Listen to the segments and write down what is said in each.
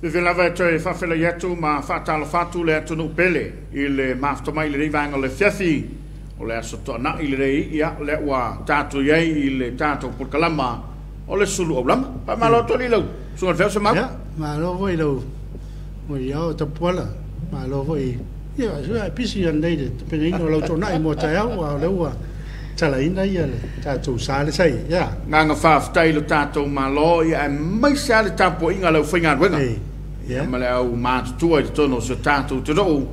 Fiafia lava e toe faafeiloai atu ma faatalofa atu le atunuu pele i le mafuta mai i lenei vaega o le afiafi o le Aso Toonai lenei, ia lea ua tatou i ai i le tatou polokalama o le Sulu Aulama. Faamalo atu alii lau susuga i le Feau Semau. Ia, malo foi lau moeao Tapuala, malo foi ia pisi anei le tapenaina o lau toonai mo taeao, a o lea ua talaina ia le tatou sa le sai. Ia. Agaga faafetai i lo tatou Malo, ia aemaise lava le tapuaiga a le aufaigaluega. Ia. Ma le au matutua i totonu o si o tatou atunuu.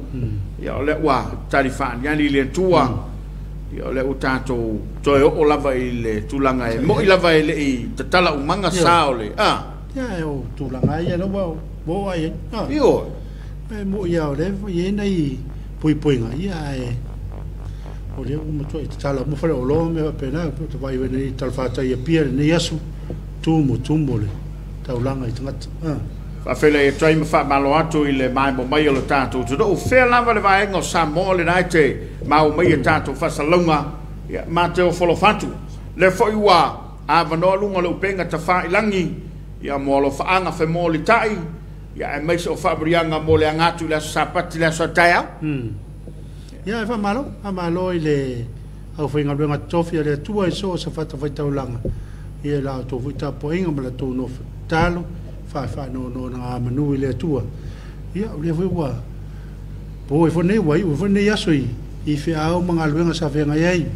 Ia o lea ua tali faaaliali le Atua. Ia o lea ua tatou toe oo lava i le tulaga e moi lava e le i tatala umaga sa o le a. Ia, o tulaga ia lea ua oo ai. Ioe. E moi lava o lea e i ai nai poipoiga, ia ae o lea ua matuai tatala uma faleoloa ma mea faapena. Ou te vaai nei i talafatai i Apia lenei aso, tumu tumu le taulaga i tagata. Faafeiloai atu ai ma faamalo atu i le maemo mai o le tatou atunuu. Fea lava le vaega o Samoa lena e te maua mai e tatou faasalalauga, ia ma te ofo alofa atu. Lea foi ua avanoa luga o le upega tafailagi, ia mo alofaaga femolitai, ia aemaise o faamuriaga mo le aga atu i le aso Sapati le aso a taeao. Ia, e faamalo, faamalo i le aufaigaluega totofi a le Atua i so o se fatafaitaulaga, ia la outou foi tapuaiga ma la outou nofo tatalo, faanonogamanu i le Atua. Ia, o lea foi ua po ai foi nei, ua iu foi nei aso i feau ma galuega sa feagai ai.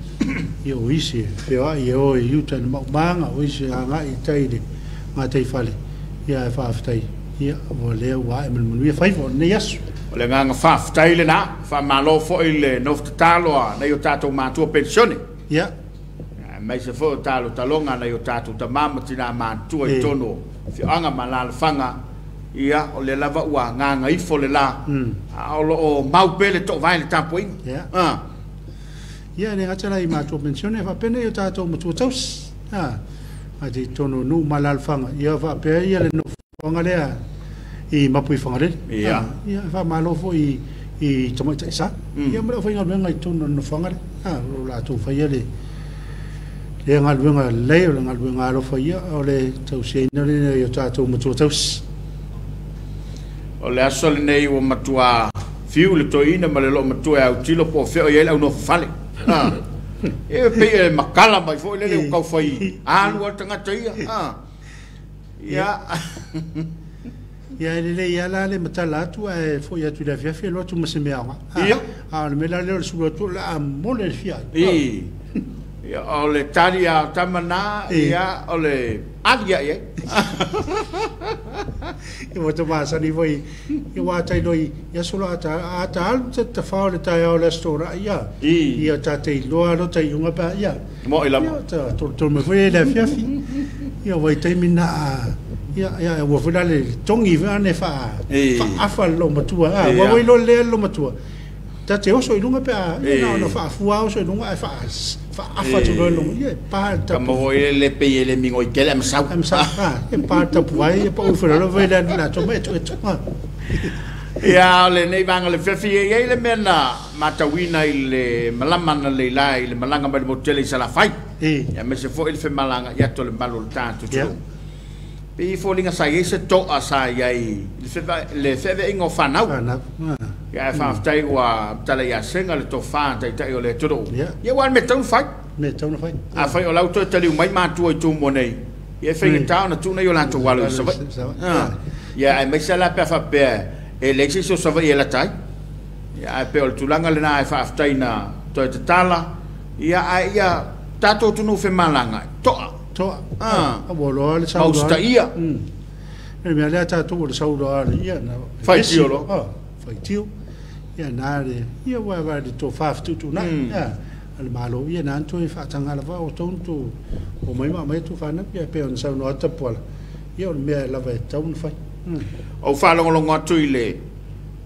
Ia, o isi e feoai e o i uta i le maumaga, o isi e agai i tai i le gataifale. Ia, ae faafetai, ia, ua lea ua ae ma le manuia faiva o lenei aso. O le agaga faafetai lena, faamalo foi le nofo tatalo a nai o tatou matua penisione. Ia. Aemaise foi o talotaloga a nai o tatou tama ma tina matutua i totonu o afioaga ma alaalafaga. Ia, o lea lava ua gagaifo le la, a o lo o mau pea le toovae i le tapuaiga. Ia. Ia, e le gata la i matua penisione, faapea nei o tatou matua tausi. A te i totonu o nuu ma alaalafaga, ia faapea ia le nofoaga lea i Mapuifagalele. Ia. Ia, faamalo foi i tamaitai sa. Ia, ma le aufaigaluega i totonu o le nofoaga lea. O latou faia le lea galuega lelei, o le galuega alofa ia, o le tausiaina lea i o tatou matua tausi. O le aso lenei ua matua fiu le toeaina ma le loomatua e autilo po o fea o i ai le aunofofale. E pei e makala mai foi lele ua taufai alu a le tagata ia. Ia. Ia, e lelei lava la le matala atu ae foi atu i le afiafi alu atu ma se mea aoga. Ia. A o le mea la lea o le sulu atu o le a mole le fia. Ia, o le tali a o tama na, ia, o le ali ai ai. Ia ua tamasani foi ia ua atai loa i aso loa ata ata alu te tawhao le taeao le aso Toonai ia. Ia tate iloa lo taiuga pa ia. Mo'i lava. Ia ta tolotolo mai foi le afiafi. Ia vaitaimi na ia ia ua foi la le togi foi ane faafa le loomatua. Ua foi loa lea le loomatua. Ta te oso i luga pe a ia na ona faafua oso i luga ae faafa atu loa i luga. Ia pa le Ka tapu. mo le pe le mingo i tele masau. Ai masa e pa le tapu vai e pa u fela lo vai le la to mai etu etu. Ia, o lenei vaega o le afiafi e i ai le mea na matauina i le malama na leila i le malaga mai le motu tele i Salafai. Ia aemaise foi le femalaga i atu o le malu o le tatou atunuu. Pei foliga sa i ai se toa sa i ai i le feaveaiga o fanau. Fanau. Ia ae faafetai ua tala ia Sega le tofa taitai o le atunuu. Ia. Ia ua o le mea tatau ona fai. Me tau na fai. Afai o la ua toe taliu mai matua i Tumua nei, ia e faigata ona tuu nei o latou alo i Savaii. Ia aemaise la pe a faapea e leai se isi o Savaii e lata ai. Ia ae pei o le tulaga lena e faafetai na toe tatala. Ia ae ia tatou atunuu femalaga, toa. Toa. Ua loa le sau. Mausitaia. Le mea lea tatou o le sau loa le ia na. Faitio loa. Faitio. Ia na le ia ua va le tofa fetuutuunai. Ia a le Malo ia na toe faataga lava o tau tu o mai ma mai tu whanau ia pe ona saunoa Tapuala. Ia o le mea lava e tatau ona fai. Ou faalogologo atu i le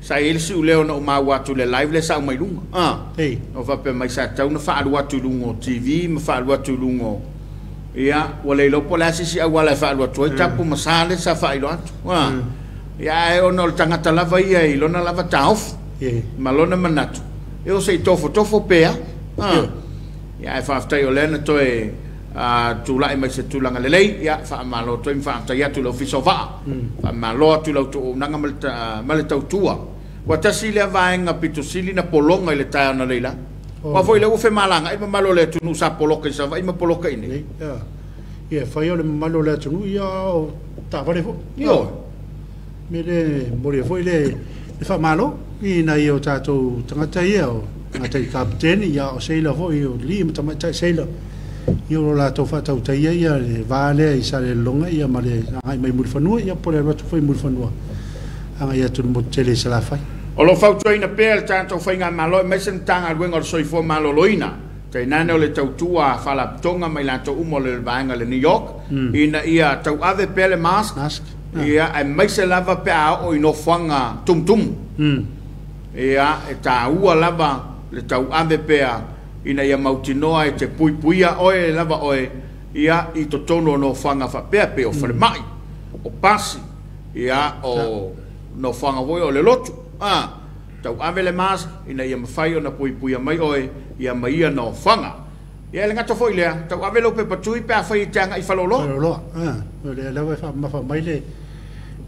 sa i ai le siuleo na ou maua atu i le live lea sa aumai i luga. O faapea mai sa tatau ona faaalu atu i luga o TV ma faaalu atu i luga o ia ua le iloa po o le a se isi auala e faaalu atu ai tapu ma sa lea sa faailoa atu. Ia ae ona o le tagata lava ia i lona lava taofi ma lona manatu e o se i tofotofo pea. Ia ae faafetai o lea na toe Tulai mai se tulaga lelei, ia faamalo atu ai ma faafetai atu i le Ofisa o Vaa, faamalo atu i la outou auaunaga ma le tautua. Ua tasi lea vaega pito sili na pologa i le taeao analeila, aua foi o lea ua femalagaai le mamalu o le atunuu sa poloka i Savaii ma poloka i inei. Ia, e fai o le mamalu o le atunuu, ia a o taavale foi. Ioe. Me le momoli ai foi le faamalo i nai o tatou tagata ia, o tagata i kapeteni, ia o seila foi, o alii ma tamaitai seila, ia o lo latou faatautaia ia le va lea i Salelologa ia ma le agai mai Mulifanua, ia po o le alu atu foi i Mulifanua agai atu i le motu tele i Salafai. O lo o fautuaina pea e le tatou Faigamalo aemaise le Matagaluega o le Soifua Maloloina, tainane o le tautua a Faalapotopotoga ma i latou uma o le vaega i le New York, ina ia tauave pea le mask, ia, aemaise lava pe a oo i nofoaga tumutumu. Ia, e taua lava le tauave pea ina ia mautinoa e te puipuia oe lava oe, ia, i totonu o nofoaga faapea pei o falemai, o pasi, ia, o nofoaga foi o le lotu. A, tauave le mask ina ia mafai ona puipuia mai oe, ia, ma ia nofoaga. Ia, e le gata foi i lea, tauave lou pepa tui pe afai e te agai i faleoloa. Faleoloa, o lea lava e faamamafa mai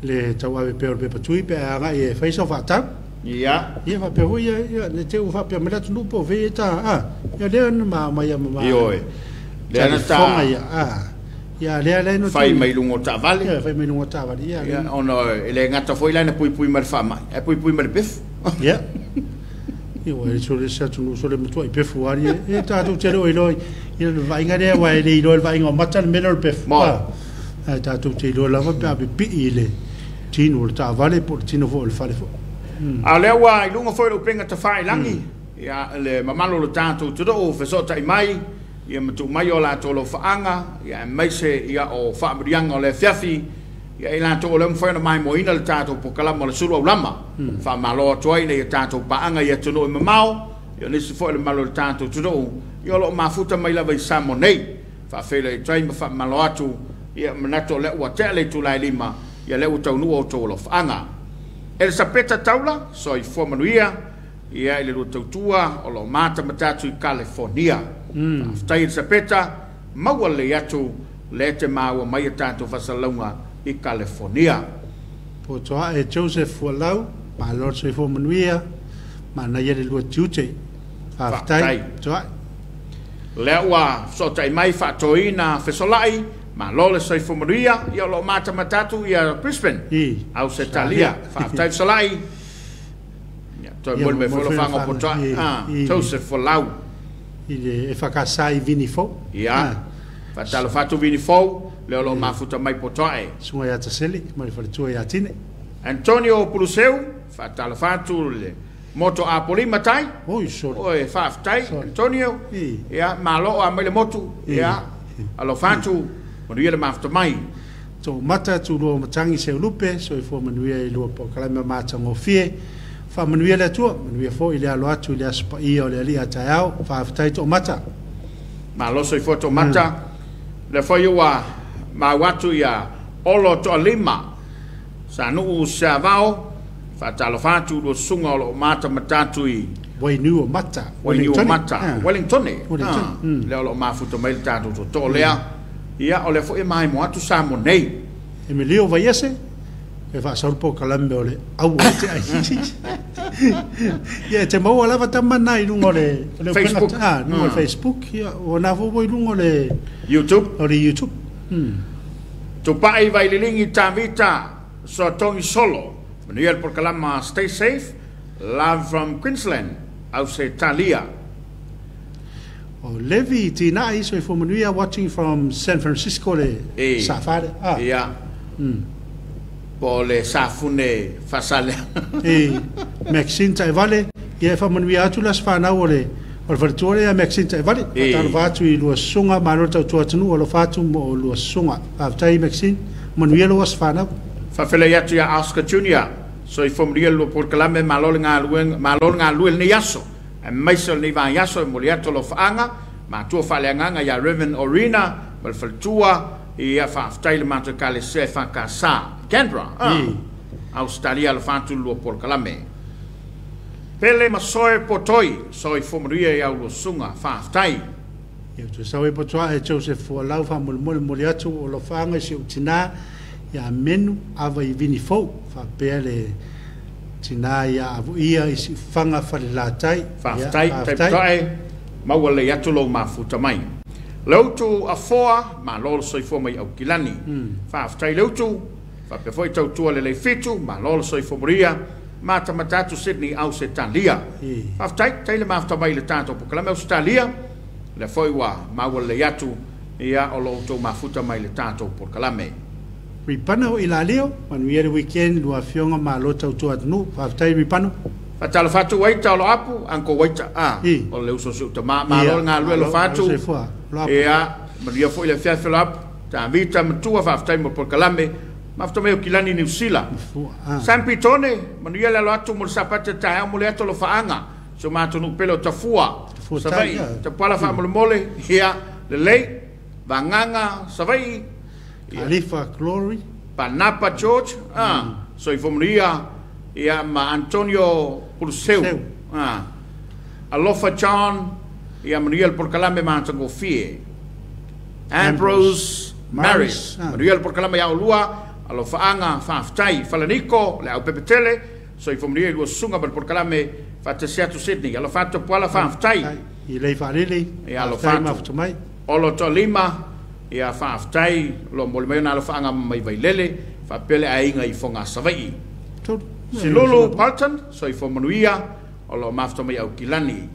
le tauave pea o le pepa tui pe a agai e fai sau faatau. Ia faapea foi ia, ne i te i ua faapea mai le atunuu po o fea e ta, ia lea na ma aumai ma Ioe. Lea na ta ia, ia lea lea no fai mai luga o taavale. Ia, fai mai luga o taavale, ia. Ia, ona e le gata foi la na puipui mai le faamai, ae puipui mai le pefu. Ia. Ia, ua sole se atunuu sole matuai pefu lava ia. E tatou te le o iloa ia le vaaiga lea, aua e le iloa e le vaaiga o mata le mea lea o le pefu. Ae tatou te iloa lava pe a pipii i le tino o le taavale po o le tino foi o le fale foi. A o lea ua i luga foi o le upega tafailagi, ia, le mamalu o le tatou atunuu fesootai mai, ia ma tuu mai o latou alofaaga, ia, aemaise, ia, o faamanuiaga o le afiafi, ia, i latou o lea ua mafai ona maimoaina le tatou polokalama o le sulu aulama. Faamalo atu ai ina ia tatou paaga i atunuu e mamao, ia, o nisi foi o le mamalu o le tatou atunuu, ia, o lo o mafuta mai lava i Samoa nei. Faafeiloai atu ai ma faamalo atu, ia, manatu o lea ua tea le itula e 5, ia, lea ua taunuu outou alofaaga. Elisapeta Taula, soifua manuia, ia, i le lua tautua o lo o matamata atu i Kalifornia. Faafetai Elisapeta, maua lelei atu lea te maua mai a tatou faasalalauga i Kalifornia. Potoae Joseph Fualau, malo le soifua manuia, manaia le lua tiute. Faafetai. Potoae. Lea ua fesootai mai Faatoina Fesolai, malo le soifua manuia, ia, o lo o matamata atu ia Brisbane, Ausetalia. Faafetai Fesolai. Ia, toe momoli mai foi alofaga o Potoae, Joseph Folau. I le EFKS i Vini Fou. Ia, faatalofa atu Vini Fou, lea o lo o mafuta mai Potoae. Susuga ia Tasele ma le faletua ia Tine. Antonio Puluseu, faatalofa atu le moto Apolima tai. Oi, sorry. Oi, faafetai Antonio. Ia, malo o a mai le motu. Ia, alofa atu, manuia le mafuta mai. Toomata Tulua Matangi Seulupe, soifua manuia i lua polokalame matagofie. Faamanuia le Atua, manuia foi le alo atu i le aso paia o le Alii a taeao. Faafetai Toomata. Malo soifua Toomata. Le foi ua mau atu ia Olo Toalima, Sanuu Seavao, faatalofa atu lua susuga o lo o matamata atu i Wainiu o Mata. Wainiu o Mata, Wellington. Lea o lo o mafuta mai le tatou tootoo lea. Ia, o lea foi e maimoa atu Samoa nei. Emilio Vaiese, e faasau le polokalame o le au o te ai. Ia, e te maua lava tama na i luga o le Facebook. Luga o le Facebook, ia, o na foi i luga o le YouTube. O le YouTube. Tupai Vaililigi Tavita Soatongi Solo, manuia le polokalama, stay safe, love from Queensland, Ausetalia. O Levi Tinai, soifua manuia, watching from San Francisco le Safari. Ia. Po o le Safune faasale. E Maxine Taivale, ia e faamanuia atu le aso fanau o le faletua lea Maxine Taivale. Faatalofa atu i lua susuga, malo le tautua atunuu, alofa atu mo o lua susuga. Faafetai Maxine, manuia lou aso fanau. Faafeiloai atu ia Oscar Junior, soifua manuia le lua polokalame, malo le galuega, malo le galulue i lenei aso, aemaise o lenei vaiaso. E momoli atu alofaaga matua faaleagaga ia Reverend Orina ma le faletua. Ia, faafetai le matou Ekalesia e FKS, Canberra, Australia, alofa atu le lua polokalame. Pele ma Soe Potoi, soifua manuia i au lua susuga, faafetai. Ia tu sau e potoa e Joseph Fualau faamolemole moli atu o alofaga i si ou tinā ia Menu Ava i Vini Fou faapea le tinā ia Avuia i Siufaga Falelatai. Faafetai, Taiputae, maua lelei atu lou mafuta mai. Leutu Afoa, malo le soifua mai Aukilani. Faafetai Leutu, faapea foi tautua lelei fitu, malo le soifua maria, matamata atu Sydney, Ausetalia. Faafetai, tai le mafuta mai le tatou polokalame Ausetalia, lea foi ua maua lelei atu ia o lo outou mafuta mai le tatou polokalame. Ripano i Lalio, manuia le weekend, lua afioga malo tautua atunuu. Faafetai Ripano. Faatalofa atu Waita o lo apu, Uncle Waita, o le uso si ou tama, malo le galulue alofa atu. Ia, manuia foi le afiafi o lo apu, Tavita matua, faafetai mo le polokalame, mafuta mai o Kilani Niu Sila. Sam Pitone, manuia le alo atu mo le sapate taeao mo le atu alofaaga, si o matou nuu pele o Tafua, Savaii, Tapuala faamolemole, ia, lelei, Vagaga, Savaii, Khalifa Glory, Panapa George, Soifua Manuia, ia ma Antonio Puluseu, Alofa John, ia manuia le polokalame matagofie. Ambrose Maris, manuia le polokalame ia olua, alofaaga, faafetai. Falaniko, le au pepetele, Soifua Manuia i lua susuga ma le polokalame faatasi atu Sydney. Alofa atu Tapuala, faafetai. I lei faalele, ia alofa atu. Mai. Olo Tolima, ia faafetai, lo moli mai ona alofaaga mai Vailele, faapea le aiga i Foga Savaii. Silulu Palton, Soifua Manuia, o lo mafuta mai Aukilani.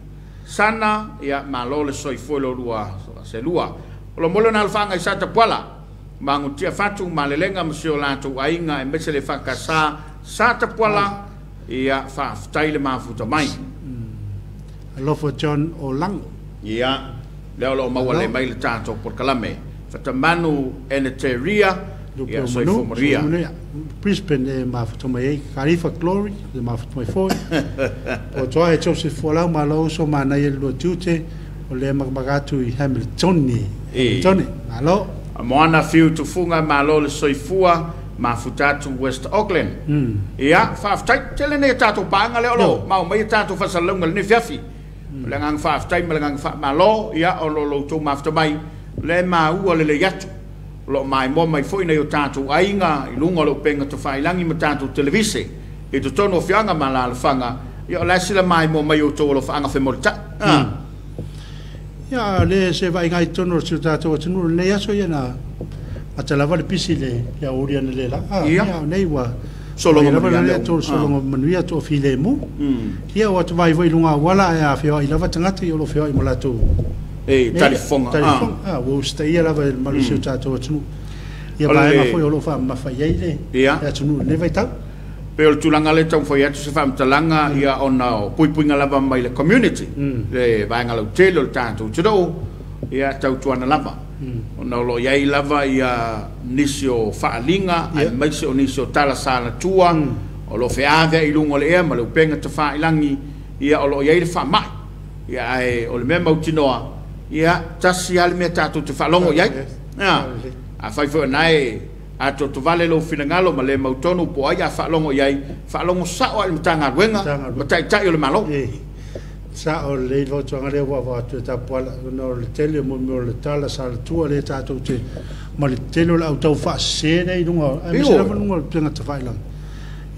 Sana, ia malo le soifua i lo lua selua. O lo moli ona alofaaga i sa Tapuala, magutia fatu, malelega ma si o latou aiga e mese le whakasa sa Tapuala, ia faafetai le mafuta mai. Alofa John Olango. Ia, lea o lo o maua le mai le tatou polokalame. Fatamanu Eneteria, ia Soifua Manuia. Brisbane e mafuta mai ai, Khalifa Glory e mafuta mai foi. O toa e Joseph Fualau malo uso manaia le lua tiute o le makamaka atu i Hamilton. Hamilton, malo. Moana Fiu Tufunga, malo le soifua, mafuta atu West Auckland. Ia, faafetai, tele nei tatou paga lea o lo mau mai tatou fasalauga lenei fiafi. O le agaga faafetai ma le agaga faamalo, ia o lo outou mafuta mai, le maua lelei atu. O lo maimoa mai foi nei o tatou aiga i luga o le upega tafailangi ma tatou televise. I totonu o afioaga ma alaalafaga, ia o le a sila maimoa mai outou alofaaga femolitai. Ia, le se vaaiga i totonu o si o tatou atunuu lenei aso, ia na matalava le pisi le aouli ana le la. Ia, nei ua sologa manuia. Sologa manuia to filemu. Ia, o atu vai foi lunga wala e a feoai lava tagata, ia o lo feoai mo latou. Talifonga. Talifonga. Ua usitaia lava e le malu si o tatou atunuu. Ia, vaega foi o lo faamamafa i ai le atunuu lenei vaitau. Pe o le tulaga le taumafai atu se faamatalaga, ia ona o puipuiga lava mai le community, le vaega lautele o le tatou atunuu, ia tautuana lava. Ona o lo o i ai lava ia nisi o faaliga, aemaise o nisi o tala salatua, o lo o feavea i luga o le ea ma le upega tafailangi, ia o lo o i ai le faamai. Ia ae o le mea mautinoa, ia tasi lava le mea tatou te faalogo i ai. Afai foi o na e atoatovale lou finagalo ma le mautonu po ai a faalogo i ai, faalogo sao ai le Matagaluega ma taitai o le Malo. Sa o le fautuaga lea ua avatu e Tapuala, ona o le tele mo mea o le tala salatua le tatou te ma le tele o le autau faasese nei i luga, aemaise lava luga o le upega tafailaga.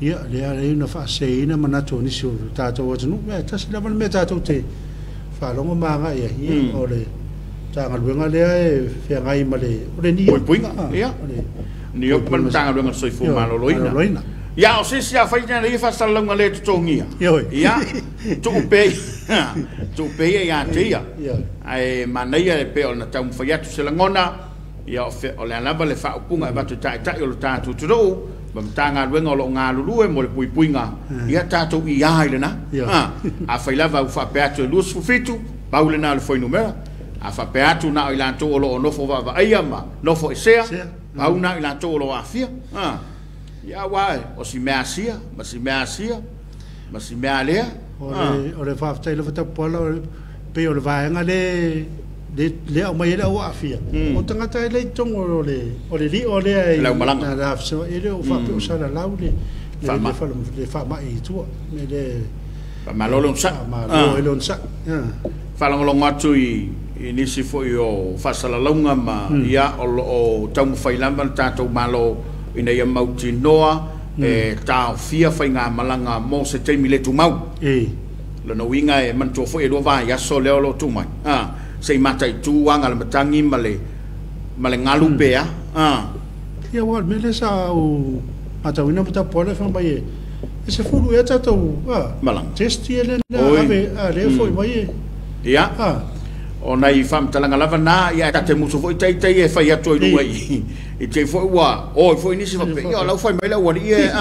Ia, lea lea na faaseseina manatu o nisi o tatou atunuu. Ia, tasi lava le mea tatou te faalogo ma agai ai, ia, o le Matagaluega lea e feagai ma le o le NIO. Puipuiga, ia. NIO ma le Matagaluega o le Soifua Maloloina. Ia, o sisi a fai tēnei ia faasalalauga le totogia. Ia, tuupe ia ia te ia. Ae manaia e pei ona taumafai atu se lagona, ia o le a lava le faaupuga e avatu i taitai o le tatou atunuu, ma Matagaluega o lo o galulue mo le puipuiga, ia tatou ia i lena. Afai lava ua faapea atu e 27, pau lena o le fuainumera. A faapea atu na o i latou o lo o nofo vaavaaia ma nofo esea, pau na i latou o lo o aafia. Ia, ua o si mea asia, ma si mea asia, ma si mea alea. O le faafetai lava Tapuala, pei o le vaega le le au mai e le au aafia. O tagata e le i totonu o le lio lea i le e le o faapea o salalau le faamai i tua. Le faamalo le onosai. Faamalo le onosai. Faalogologo atu i I nisi foi o faasalalauga ma ia o loo taumafai lava le tatou Malo ina ia mautinoa e taofia faigamalaga mo se taimi le tumau. Lona uiga e manatua foi e 2 vaiaso lea o loo tuu mai se i mataitu aga le matagi ma le galu pea. Ia ua le mea lea sa ou matauina ma tapuala e fai mai e se fulu ea tatou malaga test ia lea ave lea foi mai e ia o nai faamatalaga lava na ia tate musu foi taitai e fai atu ai luga i te foi ua oi foi nisi faapea ia o lau fai mai le aualii e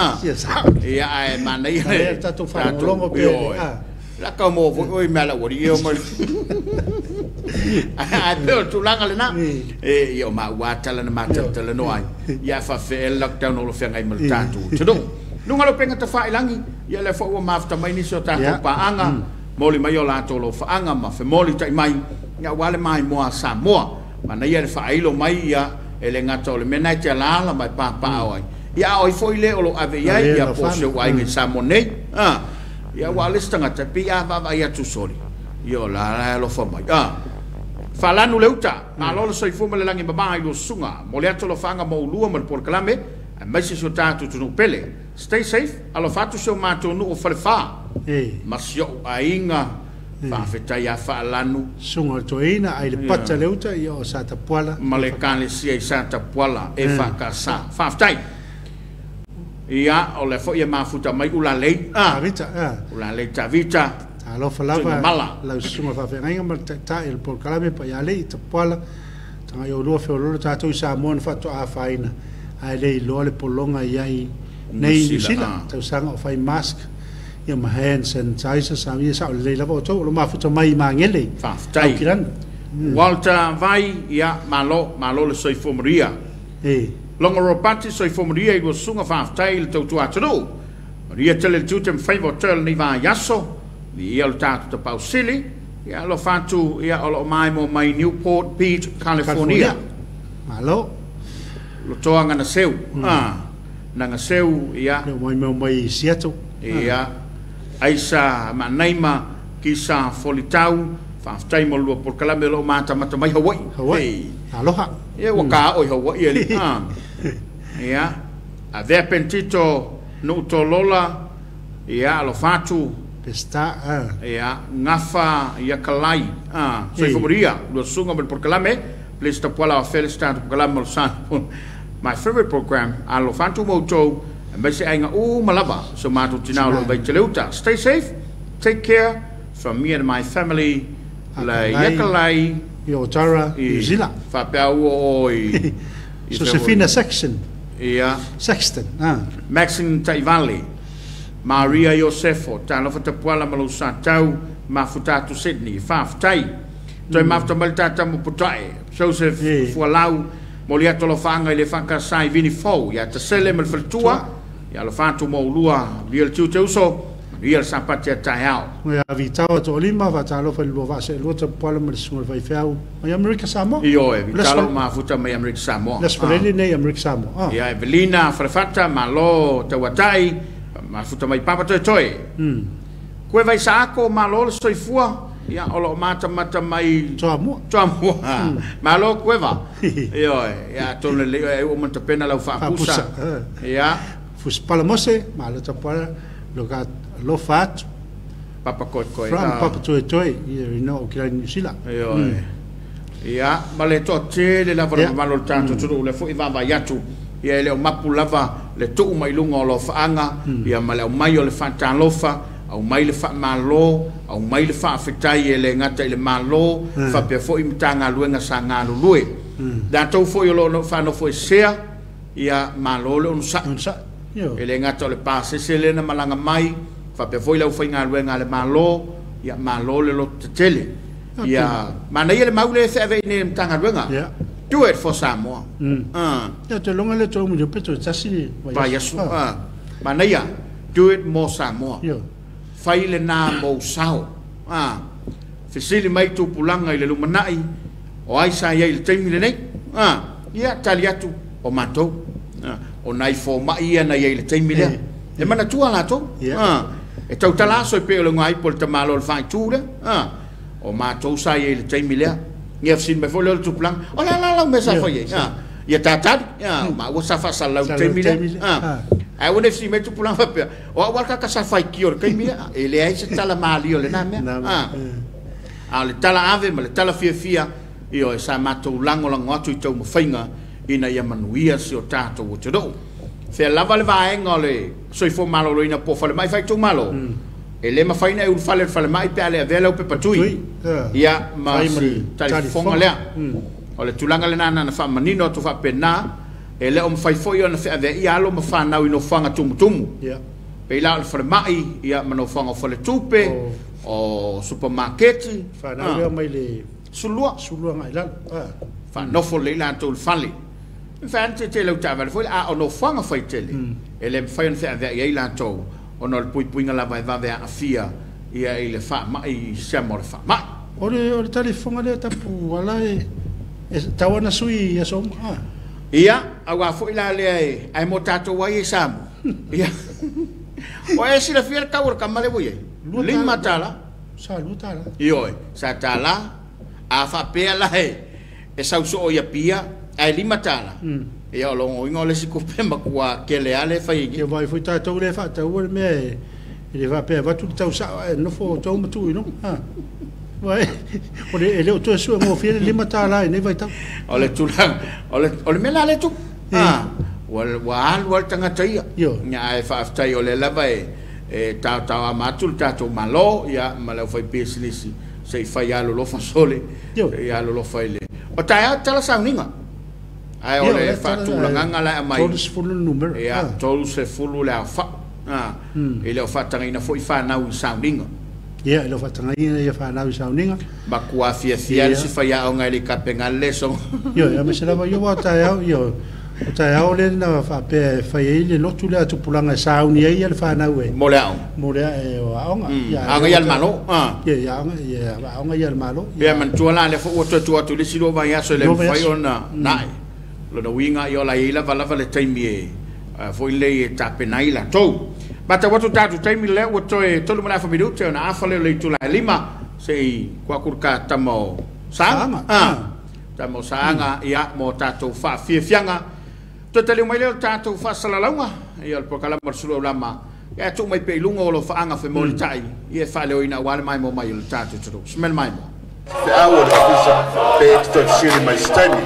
ia ae manaia le tatou faalogologo pea la ka mo foi oi mea le aualii e o mai ae pei o le tulaga lena e ia o maua tala na matatalanoa ai ia faafe'e le lockdown o lo feagai ma le tatou atunuu luga o le upega tafailagi ia lea foi ua mafuta mai nisi o tatou paaga moli mai o latou lofaaga ma femoli ta'i mai ia ua le maimoa Samoa manaia le faailo mai ia e le gata o le mea na e te alaala ma e papaao ai ia a oi foi le o lo ave i ai ia po o se uaiga i Samoa nei ia ua le isi tagata e pei a vaavaai atu soli ia o la la e alofa mai faalanu le uta malo le soifua ma le lagi mamā i lua susuga mo le atu alofaaga mo ulua ma le polokalame aemaise si o tatou atunuu pele. Stay safe, alofa atu si o matou nuu o Falefā ma si o'u aiga faafetai ia Faalanu susuga o le toeaina ai le pata le uta ia o sa Tapuala ma le ekalesia i sa Tapuala e faakasa faafetai. Ia o le foi e mafuta mai ulalei Tavita ulalei Tavita alofa lava lau susuga faafeagaiga ma le taitai o le polokalame paialei i Tapuala tagai o lua feololo tatou i Samoa na faatoafaina ae le iloa le pologa i ai nei Niu Sila tausaga o fai mask ia ma hand sanitizer sa ia sa o lelei lava o tou o lo mafuta mai i Magele faafetai Aukilani. Walter Vai ia malo malo le soifua maria Longo Robati soifua maria i lua susuga faafetai i le tautua atunuu maria tele le tiute ma faiva o toe o lenei vaiaso ia o le tatou tapausili ia alofa atu ia o loo maimoa mai Newport Beach, California. Malo lotoaga na seu naga seu ia le mai mea mai Seattle ia Aisa Manaima Kisa Folitau faafetai mo lua polokalame o loo matamata mai Hawaii. Aloha ia ua ka oi Hawaii ali ia avea pentito nuu tolola ia alofa atu Pesta ia gafa ia kalai soifua maria lua susuga ma le polokalame please tapuala o Felista polokalame o le sa my favorite program alofa atu ma outou aemaise aiga uma lava so matou tinā o loo Vaiteleuta. Stay safe, take care from me and my family le iakalai i Otara New Zealand faapea ua o i Josefina Sexton ia Sexton Maxine Taivale Maria Iosefo talofa tapuala ma lou satau mafuta atu Sydney faafetai toe mafuta mai le tatamu potae Joseph Fualau moli atu alofaaga i le faakasai Vini Fou ia tasele ma le faletua ia alofa atu mo ulua via le tiute uso manuia le sapati a taeao ia Vitao To'olima faatalofa i le lua vaaseelua tapuala ma le susuga le faifeau mai Amerika Samoa ioe Vitalo mafuta mai Amerika Samoa le aso nei Amerika Samoa ia Evelina Falefata malo tauatai mafuta mai Papa Toetoe koe vaisaako malo le soifua ia o loo matamata mai Toamua malo kueva ioe ia atonu lelei oe ua matapena lau faapusa ia Fusipala Mose malo tapuala loka alofa atu Papa Koekoe from Papa Toetoe ia ina o kilani New Zealand ioe ia ma le toatele lava le mamalu o le tatou atunuu lea foi vaavaai atu ia e le o mapu lava le tuu mai luga o lofaaga ia ma le aumai o le faatalofa aumai le faamalo aumai le faafetai e le gata i le malo faapea foi matagaluega sa galulue latou foi o loo faanofoesea ia malo le onosai e le gata o le pasese lena malaga mai faapea foi le aufaigaluega a le malo ia malo le loto tetele ia manaia le mau le feavei nei le matagaluega. Do it for Samoa. Ia te longa le tau mai pe tasi le vaiaso manaia do it mo Samoa fai le nā mou sao fesili mai tupulaga i le lumanai o ai sa iai i le taimi lenei ia tali atu o matou o nai foma'i ia na iai i le taimi lea e manatua latou e tautala aso e pei o le gaipo le tamalo o le faaitu lea o matou sa iai i le taimi lea Ia fesili mai foi lea o le tupulaga, o le a la lau mea sa fai ai? Ia tatali, ma ua sa faasalalau i le taimi lea. Ae ua ne i fesili mai le tupulaga faapea, o au lava le tagata sa faitio i le taimi lea. E leai se tala malie o lena mea. A o le tala ave ma le tala fiafia, ioe, sa matou lagolago atu i taumafaiga ina ia manuia si o tatou atunuu. Fea lava le vaega o le soifua maloloina po o falemai faaitumalo, e le mafai ona e ulufale i le falemai pe a le avea lau pepa tui. Ia, ma si talifofoga lea. O le tulaga lena na ona faamanino atu faapena, e le o mafai foi ona feaveaia alo ma fanau i nofoaga tumutumu. Pei la o le falemai, ia, ma nofoaga o faletupe, o supamaketi. Fanau lea mai le 12. 12 agai i lalo. Faanofo lelei latou i le fale. E mafai lava ona tietie i lau taavale foi lea, a o nofoaga faitele, e le mafai ona feaveai ai latou ona o le puipuiga lava e vave aafia ia i le faamai, i siama o le faamai. O le talifofoga lea tapu ala e tau ana sui i aso uma. Ia, aua foi la lea e, ae mo tatou ai e Samoa. Ia, o e silafia le tau o le tama lea ua i ai? $5. Sa $2. Ioe, sa tala, a faapea la e sau soo i Apia, ae $5. Ia, o lona uiga o le isi tupe matua tele lava lea e fai ai nei. Ia vaai foi tatou lea e faataua le mea e le faapea e avatu le tau sao ae nofo tou ma tuu i luga. O le, e le o toe sue gofie le $5 i nei vaitau. O le tulaga, o le mea la lea tupu. Ua alu lava le tagata ia. Ia, ae faafetai o lea lava e taotaoama atu le tatou Malo, ia, ma le aufaipisinisi se i fai alolofa sole, se i alolofa i le. O taeao tala sauniga. Ae o le faatulagaga la e aumai. 30 le numera. Ia, 30 le aofai. E le o faatagaina foi fanau i sauniga. Ia, e le o faatagaina ia fanau i sauniga. Matua fiafia le si faiaoga e le tapena le leso. Ioe, aemaise lava ia ua taeao, ia, o taeao lea na faapea e fai ai le lotu lea a tupulaga e sauni ai ia le fanau e. Mo le aoga. Mo le aoga. Aoga ia le Malo. Ia, aoga ia, aoga ia le Malo. Ia, manatua la lea foi ua toe tuu atu i le isi 2 vaiaso e le mafai ona nae. Lona uiga ia o la i ai lava lava le taimi e foi lea e tapena ai latou. Matau atu tatou taimi lea ua toe 3.5 minute ona afa lea o le itula e 5 se i tuu atu le ta tama o Saaga. Tama o Saaga, ia, mo tatou faafiafiaga. Toe taliu mai lea o le tatou faasalalauga, ia, o le polokalama o le Sulu Aulama, ia tuu mai pea i luga o lo faaga femolitai, ia e faaleoina aua le maimoa mai o le tatou atunuu. Smell maimoa. Feau o le ofisa pe e te toe fesili mai se taimi.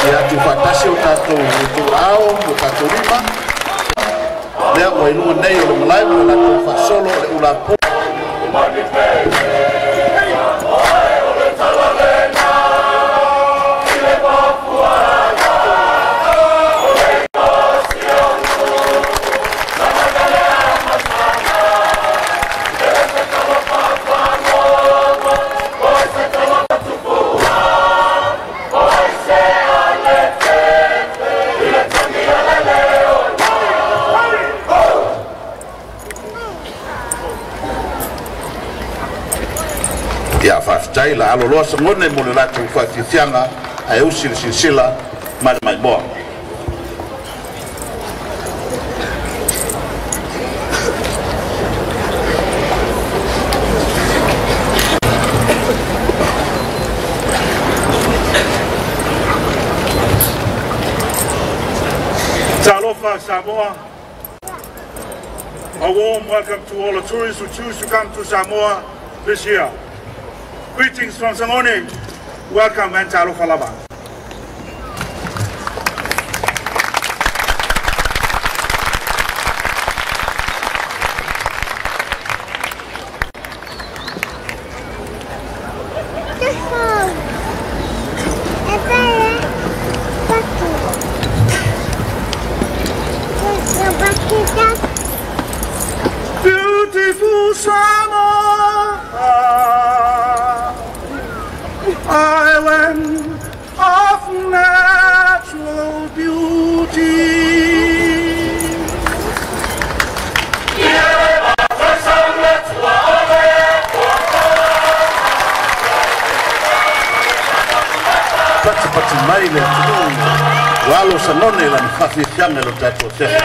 Ia tuufaatasi o tatou ituau ma tatou lima lea ua i luga nei o le malae ma le latou faasolo o le ulapo. Ia faafetai la aloloa sagone mo le latou faafiafiaga ae usi le silasila ma le maimoa. Talofa Samoa. A warm welcome to all the tourists who choose to come to Samoa this year. Greetings from Sagone. Welcome and talofa lava. Beautiful Samoa, island of natural beauty. Patipati mai le atunuu ua alo Sagone i lana faafiafiaga i lo tatou afiafi.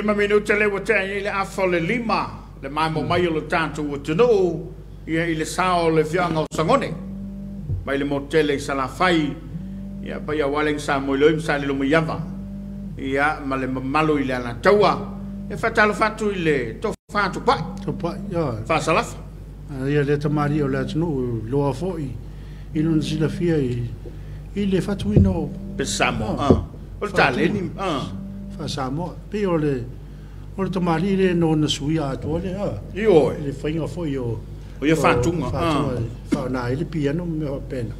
5 minute le ua tea i le afa o le 5, le maemo mai o le tatou atunuu, ia i le sao o le afioaga o Sagone, mai le motele i Salafai, ia paia aua le sa moeloi ma sa lilo mai ava, ia ma le mamalu i le Alataua, e faatalofa atu i le tofa tupai. Tupai, ia. Faasalafa. Ia le tamali o le atunuu, loa foi, i lona silafia i le fatuina o Samoa. O le taleni. Faa-Samoa. Pei o le tamali le nona suia atua le. Ioe. Le whainga foi o o ia whātunga. Whaona i le piano me o pena.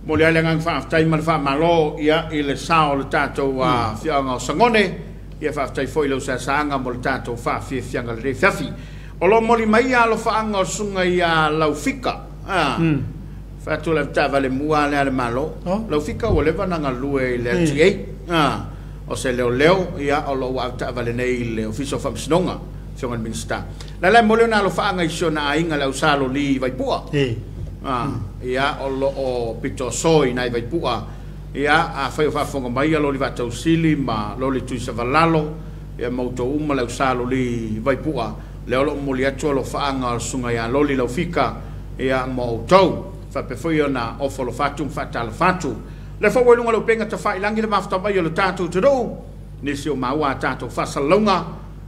Mo le ale ngang whaaftai ma le whaamalo ia i le sao le tātou whianga o Sagone. Ia whaaftai foi lau sasaanga mo le tātou whaafiafianga le fiafi. O lo moli mai ia alo whaanga o sunga ia Laufika. Whaatu le tava le mua le ale malo. Laufika ua leva nanga lue i le LTA. O se leo leo ia o lo ua tava le nei le Office of Whamasinoga. Fionga le Minista. La la mole na alo whaanga i siona ainga le ausalo li Vaipua. Ia o lo o pito soi nai Vaipua. Ia a whai o whaafonga mai a lo li watausili ma lo li tuisa valalo. Ia mauto uma le ausalo li Vaipua. Le olo moli atu alo whaanga o sunga ia loli Laufika. Ia mo autou. Whapewhoi ona ofo lo whatu mwhatalo whatu. Le fwa welunga lo penga ta whailangi le mafta mai o le tātou te rou. Nisi o maua tātou whasalonga.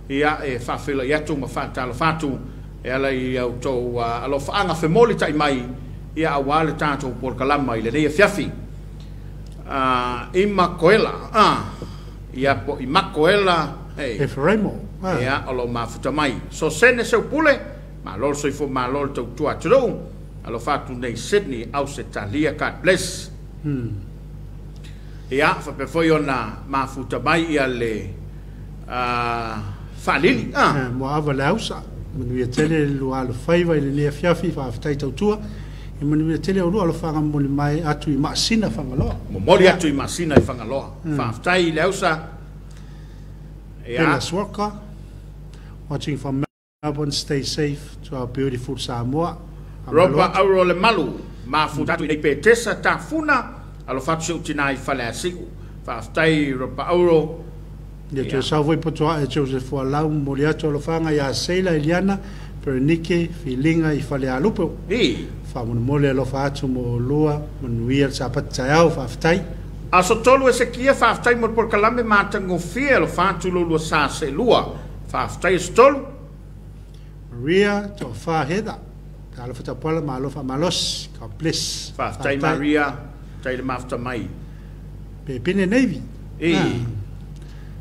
Ia e whawhila i atu ma whatalo whatu. E ala i au tau alo whaanga whemoli tai mai. Ia awa le tātou polokalama i le rea fiafi. Ima koela. Ia po ima koela. Efraimo. Ia alo mafuta mai. So sene seu pule. Ma lol soifo ma lol tau tua te rou. Alo whatu nei Sydney, Australia, God bless. Ia, whapewhoi ona mafuta mai ia le whalili. Mua awa le ausa. Manuia tele lua alo whaiva i le nea fiafi whaaftai tautua. E manuia tele o lua alo whanga moli mai atu i Maasina Whangaloa. Momoli atu i Maasina i Whangaloa. Whaaftai i le ausa. Bella Swaka, watching from Melbourne, stay safe to our beautiful Samoa. Ropa auro le malu, mafuta atu i nei petesa tafuna, alo whatu seu tina i whale asiu. Whaaftai ropa auro. Ia te sau foi potoa e Joseph Walau, moli atu alo whanga ia Seila Eliana, Perenike, Filinga i whale alupo. Whamonomole alo whaatu mo lua, manuia le sapati taiao, whaaftai. Aso tolu e se kia whaaftai mo polokalame mātangofie alo whaatu lo lua sa se lua. Whaaftai e tolu. Maria, to whaheda. Alofa tapuala, ma alofa malos. God bless. Whaaftai Maria, tai le mafta mai. Pepene Navy.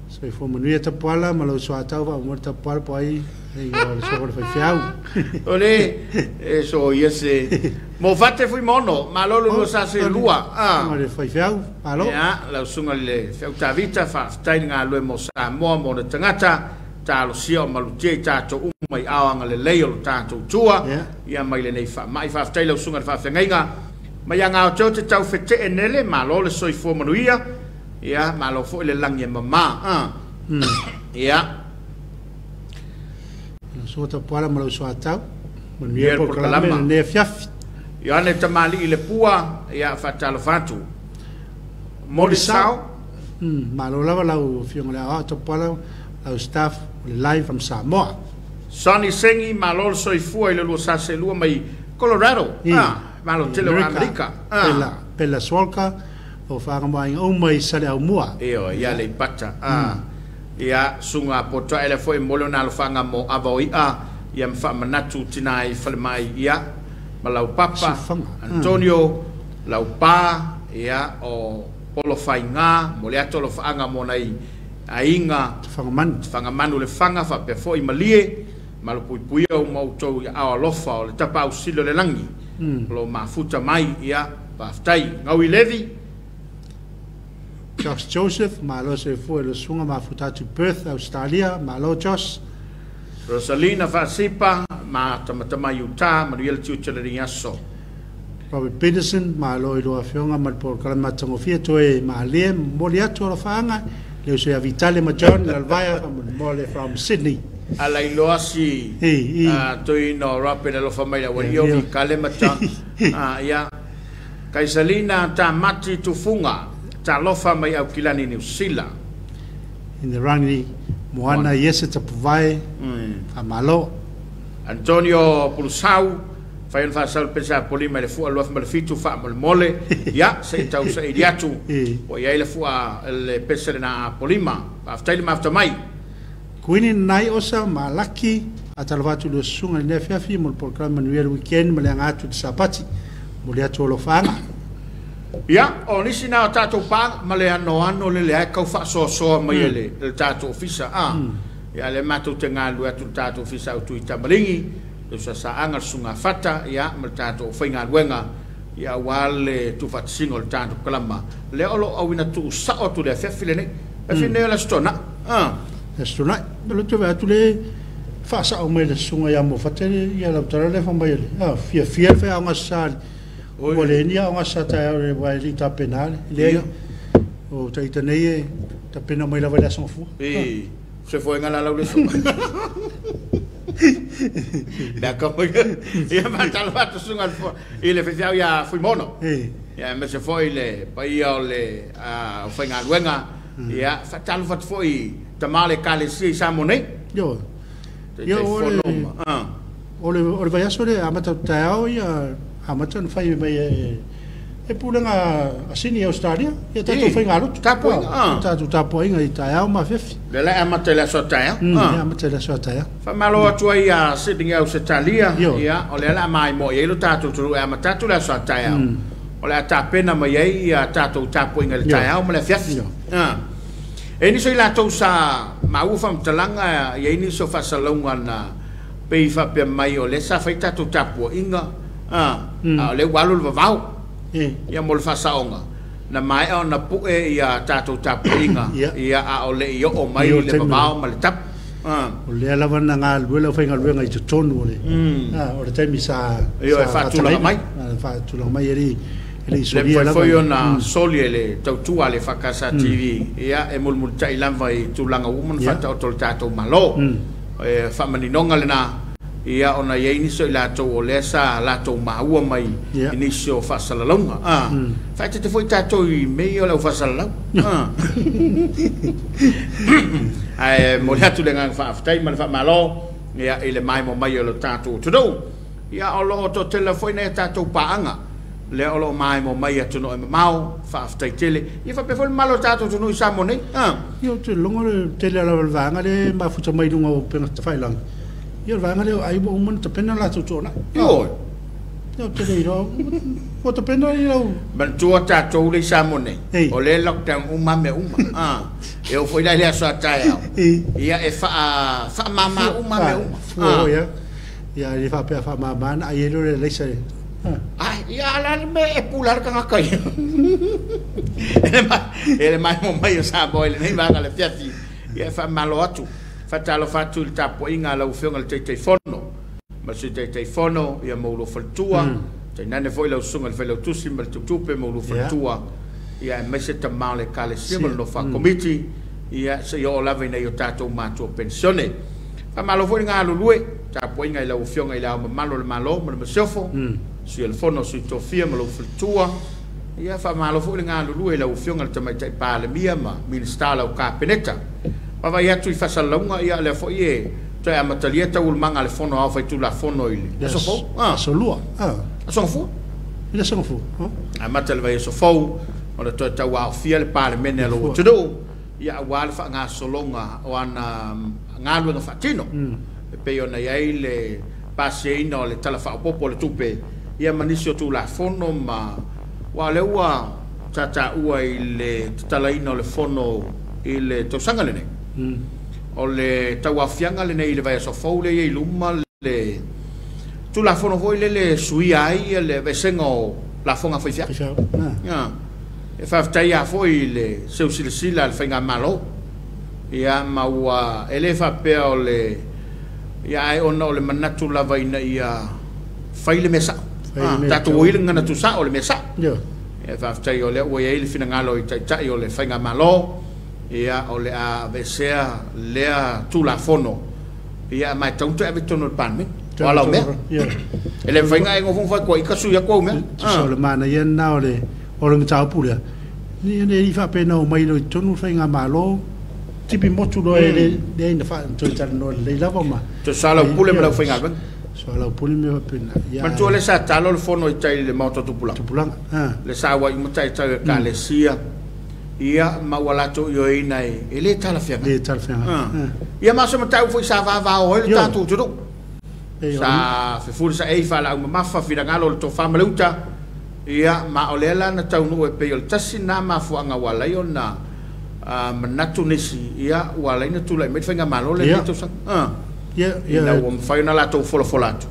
So i fōmanuia tapuala, ma lau suatau wa umor tapuala po ai, e o le sohora whai whiau. Ole, e so ia se. Mo whate fui mono, ma lolo lua sa se lua. Ma le whai whiau, alo. Ia, lau sunga le whiau tavita, whaaftai ngā lue mo Samoa, mo na tangata. Tālo sia o malutia i tātou uma i awanga le lei o lo tātou tua. Ia mai le nei wha mai whaaftai lau sunga le whaafengaiga. Mai anga o teo te tau whete e nele, ma lo le soifua manuia. Ia, ma lo fo i le langi e mama. Ia. Sua tapuala ma lau sua tau. Manuia polokalame le nea fiafi. Ia ane tamali i le pua, ia whatalo whatu. Moli sao. Ma lo lava lau fionga le awa tapuala, lau staff live from Samoa. Sonny Sengi, malo soifua i le lua sase lua mai Colorado. Malo tele o Amerika. Bella Swalka, o whangamai o mai sale au mua. Eo, ia le pata. Ia sunga potoa ele foi molo na alo whanga mo awa o ia, ia mwhamanatu tina i whale mai ia, ma lau papa, Antonio, lau pā, ia o polo whainga, mo le ato lo whaanga mo nei ainga whangamanu le whanga whapea foi malie malo puipuia o mautou ia ao alofa o le tapa au silo le langi lo mafuta mai ia whaaftai ngau i levi Josh Joseph malo se fua le sunga mafuta tu Perth Australia malo Josh Rosalina Fasipa ma tamatama Utah Manuel Tutelari aso Robert Peterson malo i loa fionga ma le polokalame matagofia toe malie momoli atu o lofaaga le uso ia Vitale ma John Lalvaia mole from Sydney. Ala iloa si toi no Robert alofa mai la wali o Vitale ma John. Ia Kaisalina ta mati tufunga ta lofa mai au kilani New Zealand. In the rangi Moana Iese Tapuvae, faamalo. Antonio Pulusau, fai ona faasau le pese Apolima i le fua 2007 faamolemole, ia, se i tau saili atu, ua i ai le fua le pese lena Apolima. Faafetai le mafuta mai. Kuini nai osa malaki, faatalofa atu i le susuga i lenei afiafi mo le polokalame manuia le weekend ma le aga atu i le Sapati. Mo le atu alofaaga. Ia, o nisi na o tatou paaga ma le anoano le leai kau faasoasoa mai e le tatou ofisa. Ia, le matou te galulue atu le tatou ofisa au tui tamaligi, le usasaaga le susuga fata, ia, ma le tatou faigaluega, ia, aua le tuufaatasiga o le tatou kalama. Lea o lo o auina tuusao atu le afiafi lenei. Afiafi nei o le Aso Toonai. Le Aso Toonai. O le toe atu le faasao mai le susuga ia Mofate ia lautala le fai mai le fiafia le faiaoga sa ua le ni aoga sa taeao le vai li tapena le o taita nei e tapena mai lava le aso fua. E se foi ngala lau le so. La ko ia ma talo atu susuga i le fefiau ia Fuimono. Ia me se foi le paia o le faigaluega ia faatalo fatu foi tama le ekalesia i Samoa nei. Io. Ia o le vaiaso le amata taeao ia amata na fai mai e pulega a Sini Australia ia tatou faigalotu. Tapuaiga. Tatou tapuaiga i taeao ma afiafi. Le la amata i le aso taeao. Amata i le aso taeao. Faamalo atu ai ia Sydney Australia ia o le la mai mo ia lo tatou tulu e amata atu le aso taeao. O le tapena mai ai ia tatou tapuaiga i le taeao ma le afiafi. E nisi o i latou sa maua faamatalaga ia nisi o faasalauga na pei faapea mai o le sa fai tatou tapuaiga a o le ua alu le vavao ia mo le faasaoga na maea ona pue ia tatou tapuaiga ia a o le i oo mai le vavao ma le tapu. O lea lava na galulue le aufaigaluega i totonu o le o le taimi sa faatulaga mai. Faatulaga mai e le le foi ona soli e le tautua le Fakasa TV ia e mulimuli lava i tulaga uma na faataoto le tatou malo. E faamaninoga lena ia ona iai nisi o i latou o lea sa latou maua mai i nisi o faasalalauga. Faaeteete foi tatou i mea ia o le aufasalalau. Ae momoli atu le agaga faafetai ma le faamalo ia i le maimo mai o le tatou atunuu. Ia o loo toatele foi nai a tatou paaga lea o loo maimo mai atunuu e mamao, faafetai tele. Ia faapea foi le malo o tatou atunuu i Samoa nei. Ia ou te logo le tele lava o le vaega lea e mafuta mai luga o upega tafailagi. Ia o le vaega lea o ai ua uma ona tapena latou toonai. Ioe. Ia ou te le iloa ua tapena i lau manatua tatou le i Samoa nei. O le lockdown uma mea uma. E oo foi la i le aso a taeao. Ia e faamama uma mea uma. Fua ia. Ia le faapea faamama na ai le leisa. Ai, ia ala le me e pula le tagata ia. E le mai mo mai o Samoa i lenei vaega le fiafi. Ia e faamalo atu. Faatalofa atu i le tapuaiga a lau afioga i le Taitaifono. Ma le Sui Taitaifono, ia ma ulu faletua. Tainane foi lau susuga i le Failautusi ma le Tutupe ma ulu faletua. Ia aemaise tama o le ekalesia ma le nofa komiti. Ia se i oo lava ina i o tatou matua penisione. Faamalo foi le galulue, tapuaiga i lau afioga i le Ao Mamalu o le Malo ma le Masiofo. Sui o le Fono, Sui Tofia ma lou faletua. Ia faamalo foi le galulue i lau afioga i le Tamaitai Palemia ma Minisita o lau Kapeneta. Vaavaai atu i faasalalauga, ia lea foi e toe amatalia taualumaga a le Fono Aoao Faitulafono i le aso fou. Aso lua. Aso Gafua. I le aso Gafua. Amata le vaiaso fou, ona toe tauaofia le Palemene a lou atunuu, ia aua le faagasologa o ana galuega faatino. E pei ona i ai le pasiaina o le tala faaopoopo o le tupe, ia ma nisi o Tulafono ma ua lea ua tataua i le tatalaina o le fono i le tausaga lenei. O le tauaofiaga lenei i le vaiaso fou lea i luma le Tulafono foi lele suia ai le aveesega o lafoga faifeau. E faafetai lava foi i le seusilasila a le faigamalo. Ia ma ua e le faapea o le ia ae ona o le manatu lava ina ia fai le mea sao. Tatou oi le gagana tuusao o le mea sao. E faafetai o lea ua i ai le finagalo i taitai o le faigamalo. Ia o le a aveesea lea Tulafono. Ia ma e tau toe ave i totonu o le Palemene. O ala o mea. E le mafai ona e nofo ma fai i ka sui atu au mea. Tusa o le manaia lena o le mataupu lea. Ni e le faapena o mai loa i totonu le faigamalo. tipi motu loa e le ina wha toi tala no le lava ma. Te sala pule ma lau whainga. So lau pule me wapena. Mantua le sa talo le fono i tai le maota tupulanga. Tupulanga. Le sa wa i matai tau e ka le sia. Ia ma ua latou ioeina e lē talafeaga. Lē talafeaga. Ia ma se matau foi sa vavao ai le tatou atunuu sa fefuli sa ei faalaau mamafa finagalo o le tofā ma le uta. Ia ma o lea la na taunuu e pei o le tasi na mafuaaga ua alai ona manatu nisi ia ua alai na tula'i mai le faigamalo lenei tausaga ina ua mafai ona latou folafola atu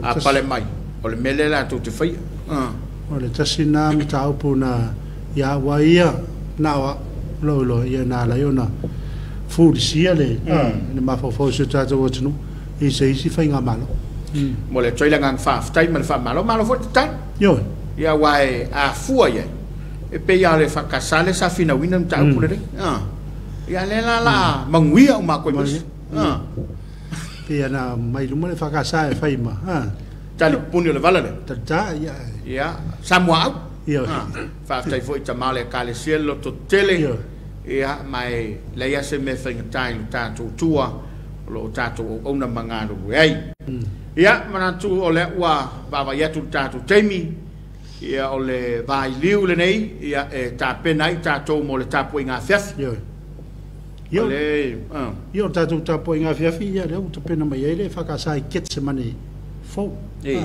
a pale mai o le mea lea latou te faia. O le tasi na mataupu na ia ua ia na o lo lo ia na la ona fulisia le le mafaufau se tatou atunuu i se isi faigamalo. Mo le toi le agaga faafetai ma le faamalo malo foi tatalo. Ioe. Ia uae afua iai e pei a le faakasa le sa finauina mataupu lenei. Ia lea la la maguia o makou masi. Pe ana mai luma le faakasa e fai ma. Tali puni o le vala le. Tata ia. Ia Samoa au. Ioe. Faafetai foi tamā le ekalesia le loto tele. Ia ma e leai se mea faigata i lo tatou tua o loo tatou auauna ma galulue ai. Ia manatu o lea ua vaavaai atu le tatou taimi ia o le vailiu lenei ia e tapena ai tatou mo le tapuaiga afiafi. Ioe. O le Ia o tatou tapuaiga afiafi ia lea ua tapena mai ai le faakasa i Ketsemane fou. E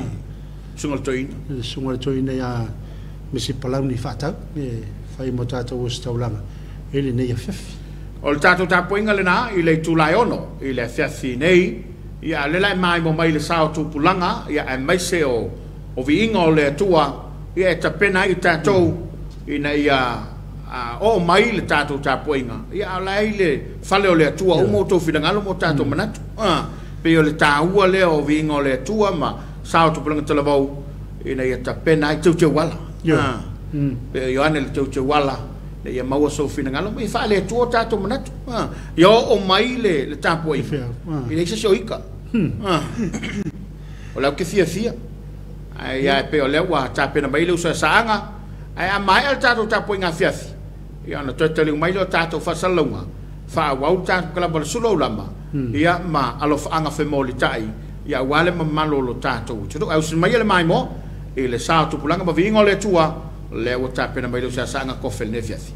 susuga le toeaina. Le susuga le toeaina ia Misi Palauni faatau e fai mo tatou ositaulaga i lenei afiafi. O le tatou tapuaiga lena i le itula e 6 i le afiafi nei. Ia le la e maimo mai le sao tupulaga ia aemaise o viiga o le Atua ia e tapena ai tatou ina ia oo mai le tatou tapuaiga ia a o la ai le fale o le Atua uma outou finagalo mo tatou manatu pei o le tāua lea o viiga o le Atua ma sao tupulaga talavou ina ia tapena ai teuteuala pe o Ioane le teuteuala ina ia maua sou finagalo ma ia faale-Atua o tatou manatu ia oo mai le tapuaiga i leai se isi o ika o le au ke fiafia ae ia e pei o lea ua tapena mai le usoasaaga ae a maea le tatou tapuaiga afiafi ia ona toe taliu mai lea o tatou faasalalauga faaauau le tatou kalaba le sulu aulama ia ma alofaaga femolitai ia aua le mamalu o lo tatou atunuu ae usi mai le maimoa i le sa o tupulaga ma viiga o le Atua lea ua tapena mai le usoasaaga kofe lenei afiafi.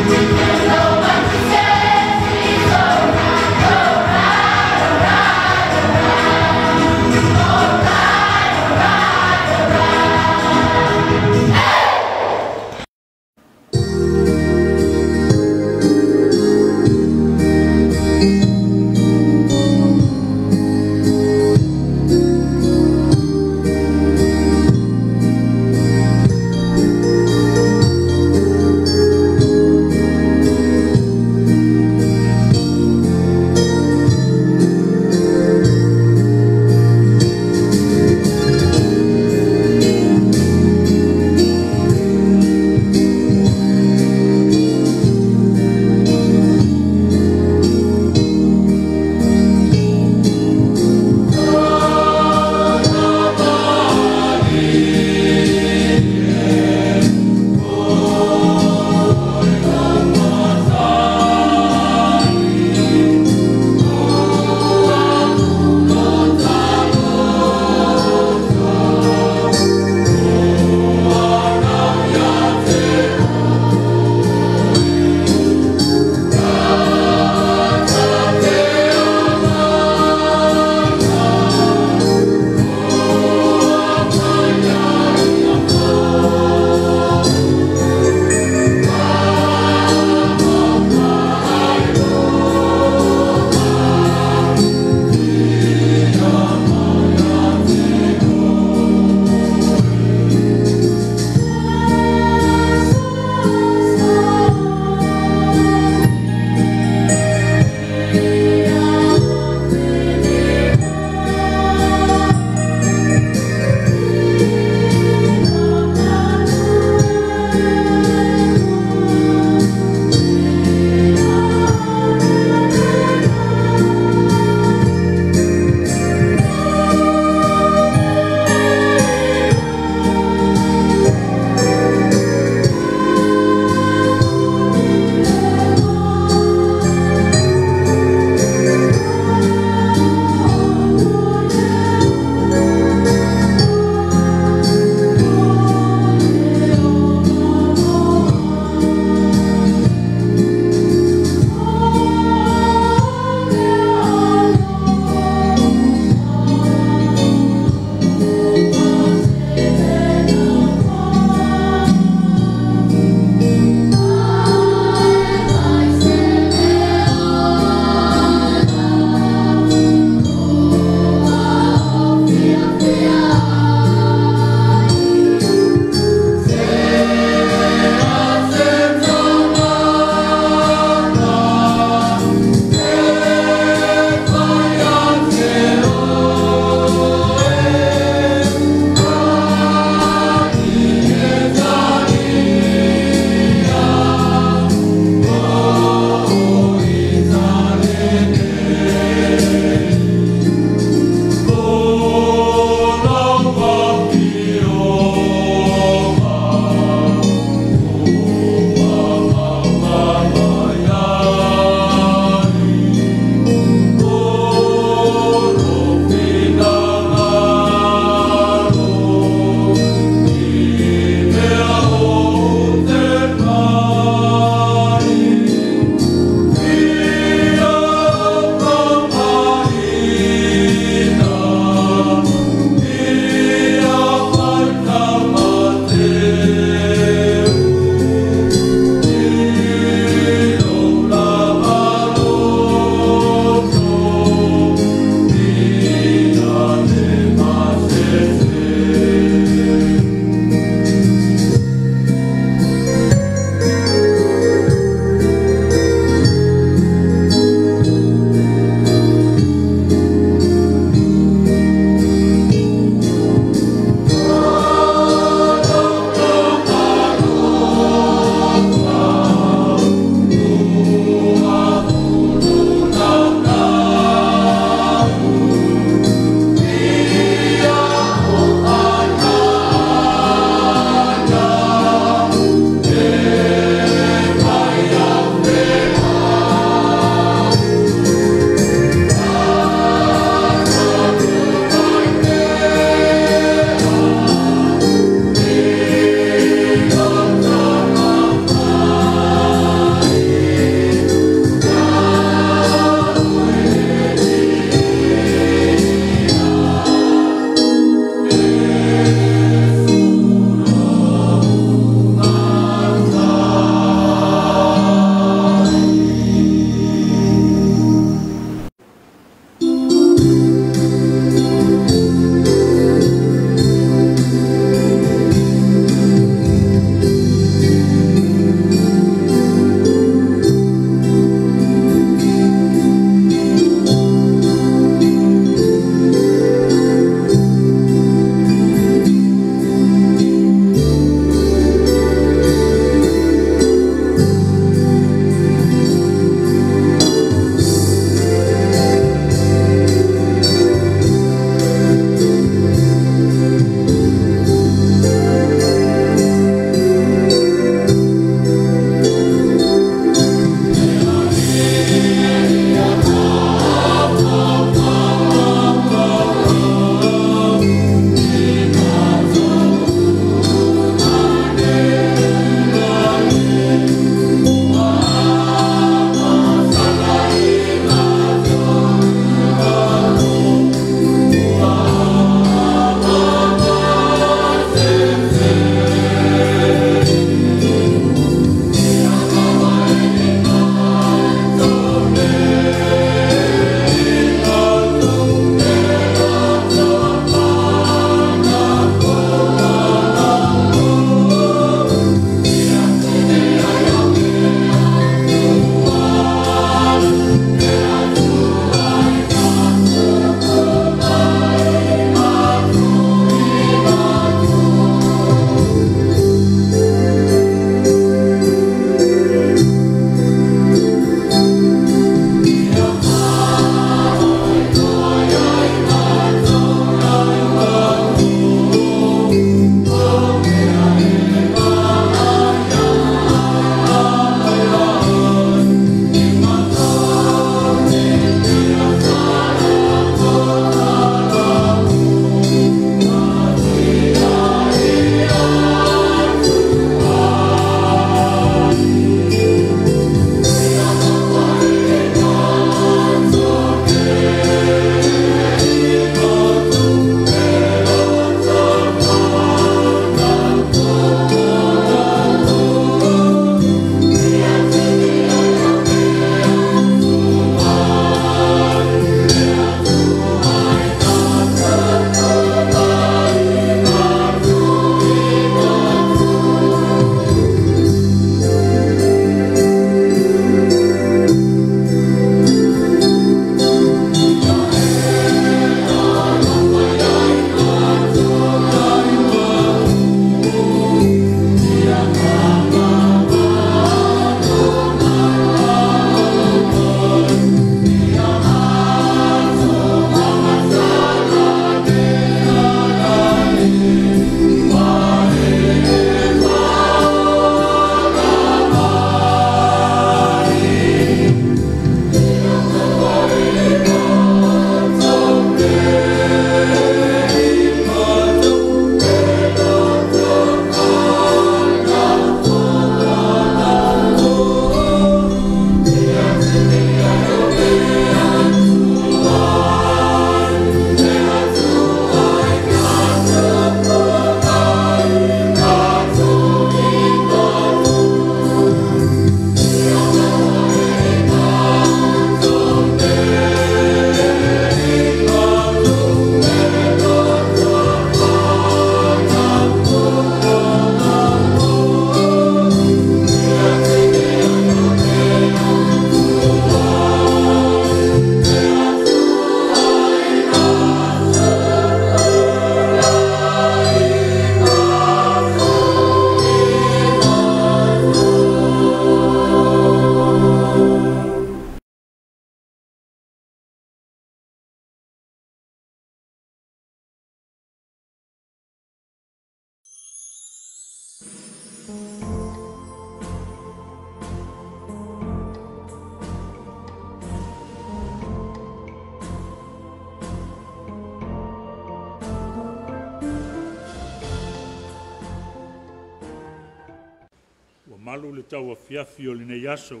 Mamalu le tauafiafi o lenei aso,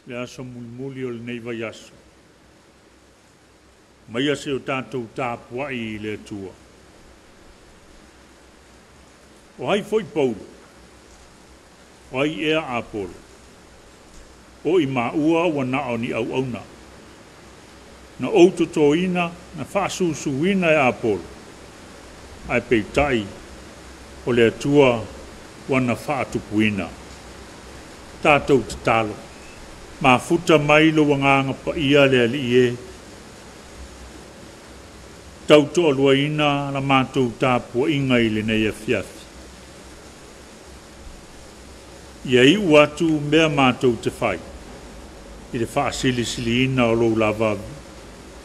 le aso mulimuli o lenei vaiaso. Maia se o tatou tapuai i le Atua. O ai foi Paulo, o ai ea Apolo, o i maua ua na o ni auauna. Na ou totoina, na faasusuina e Apolo, ae peitai o le Atua ua na faatupuina. Tatou tatalo, mafuta mai lou agaga paia le Alii e, tautoaluaina la matou tapuaiga i lenei afiafi. Ia iu atu mea matou te fai, i le faasilisiliina o lou lava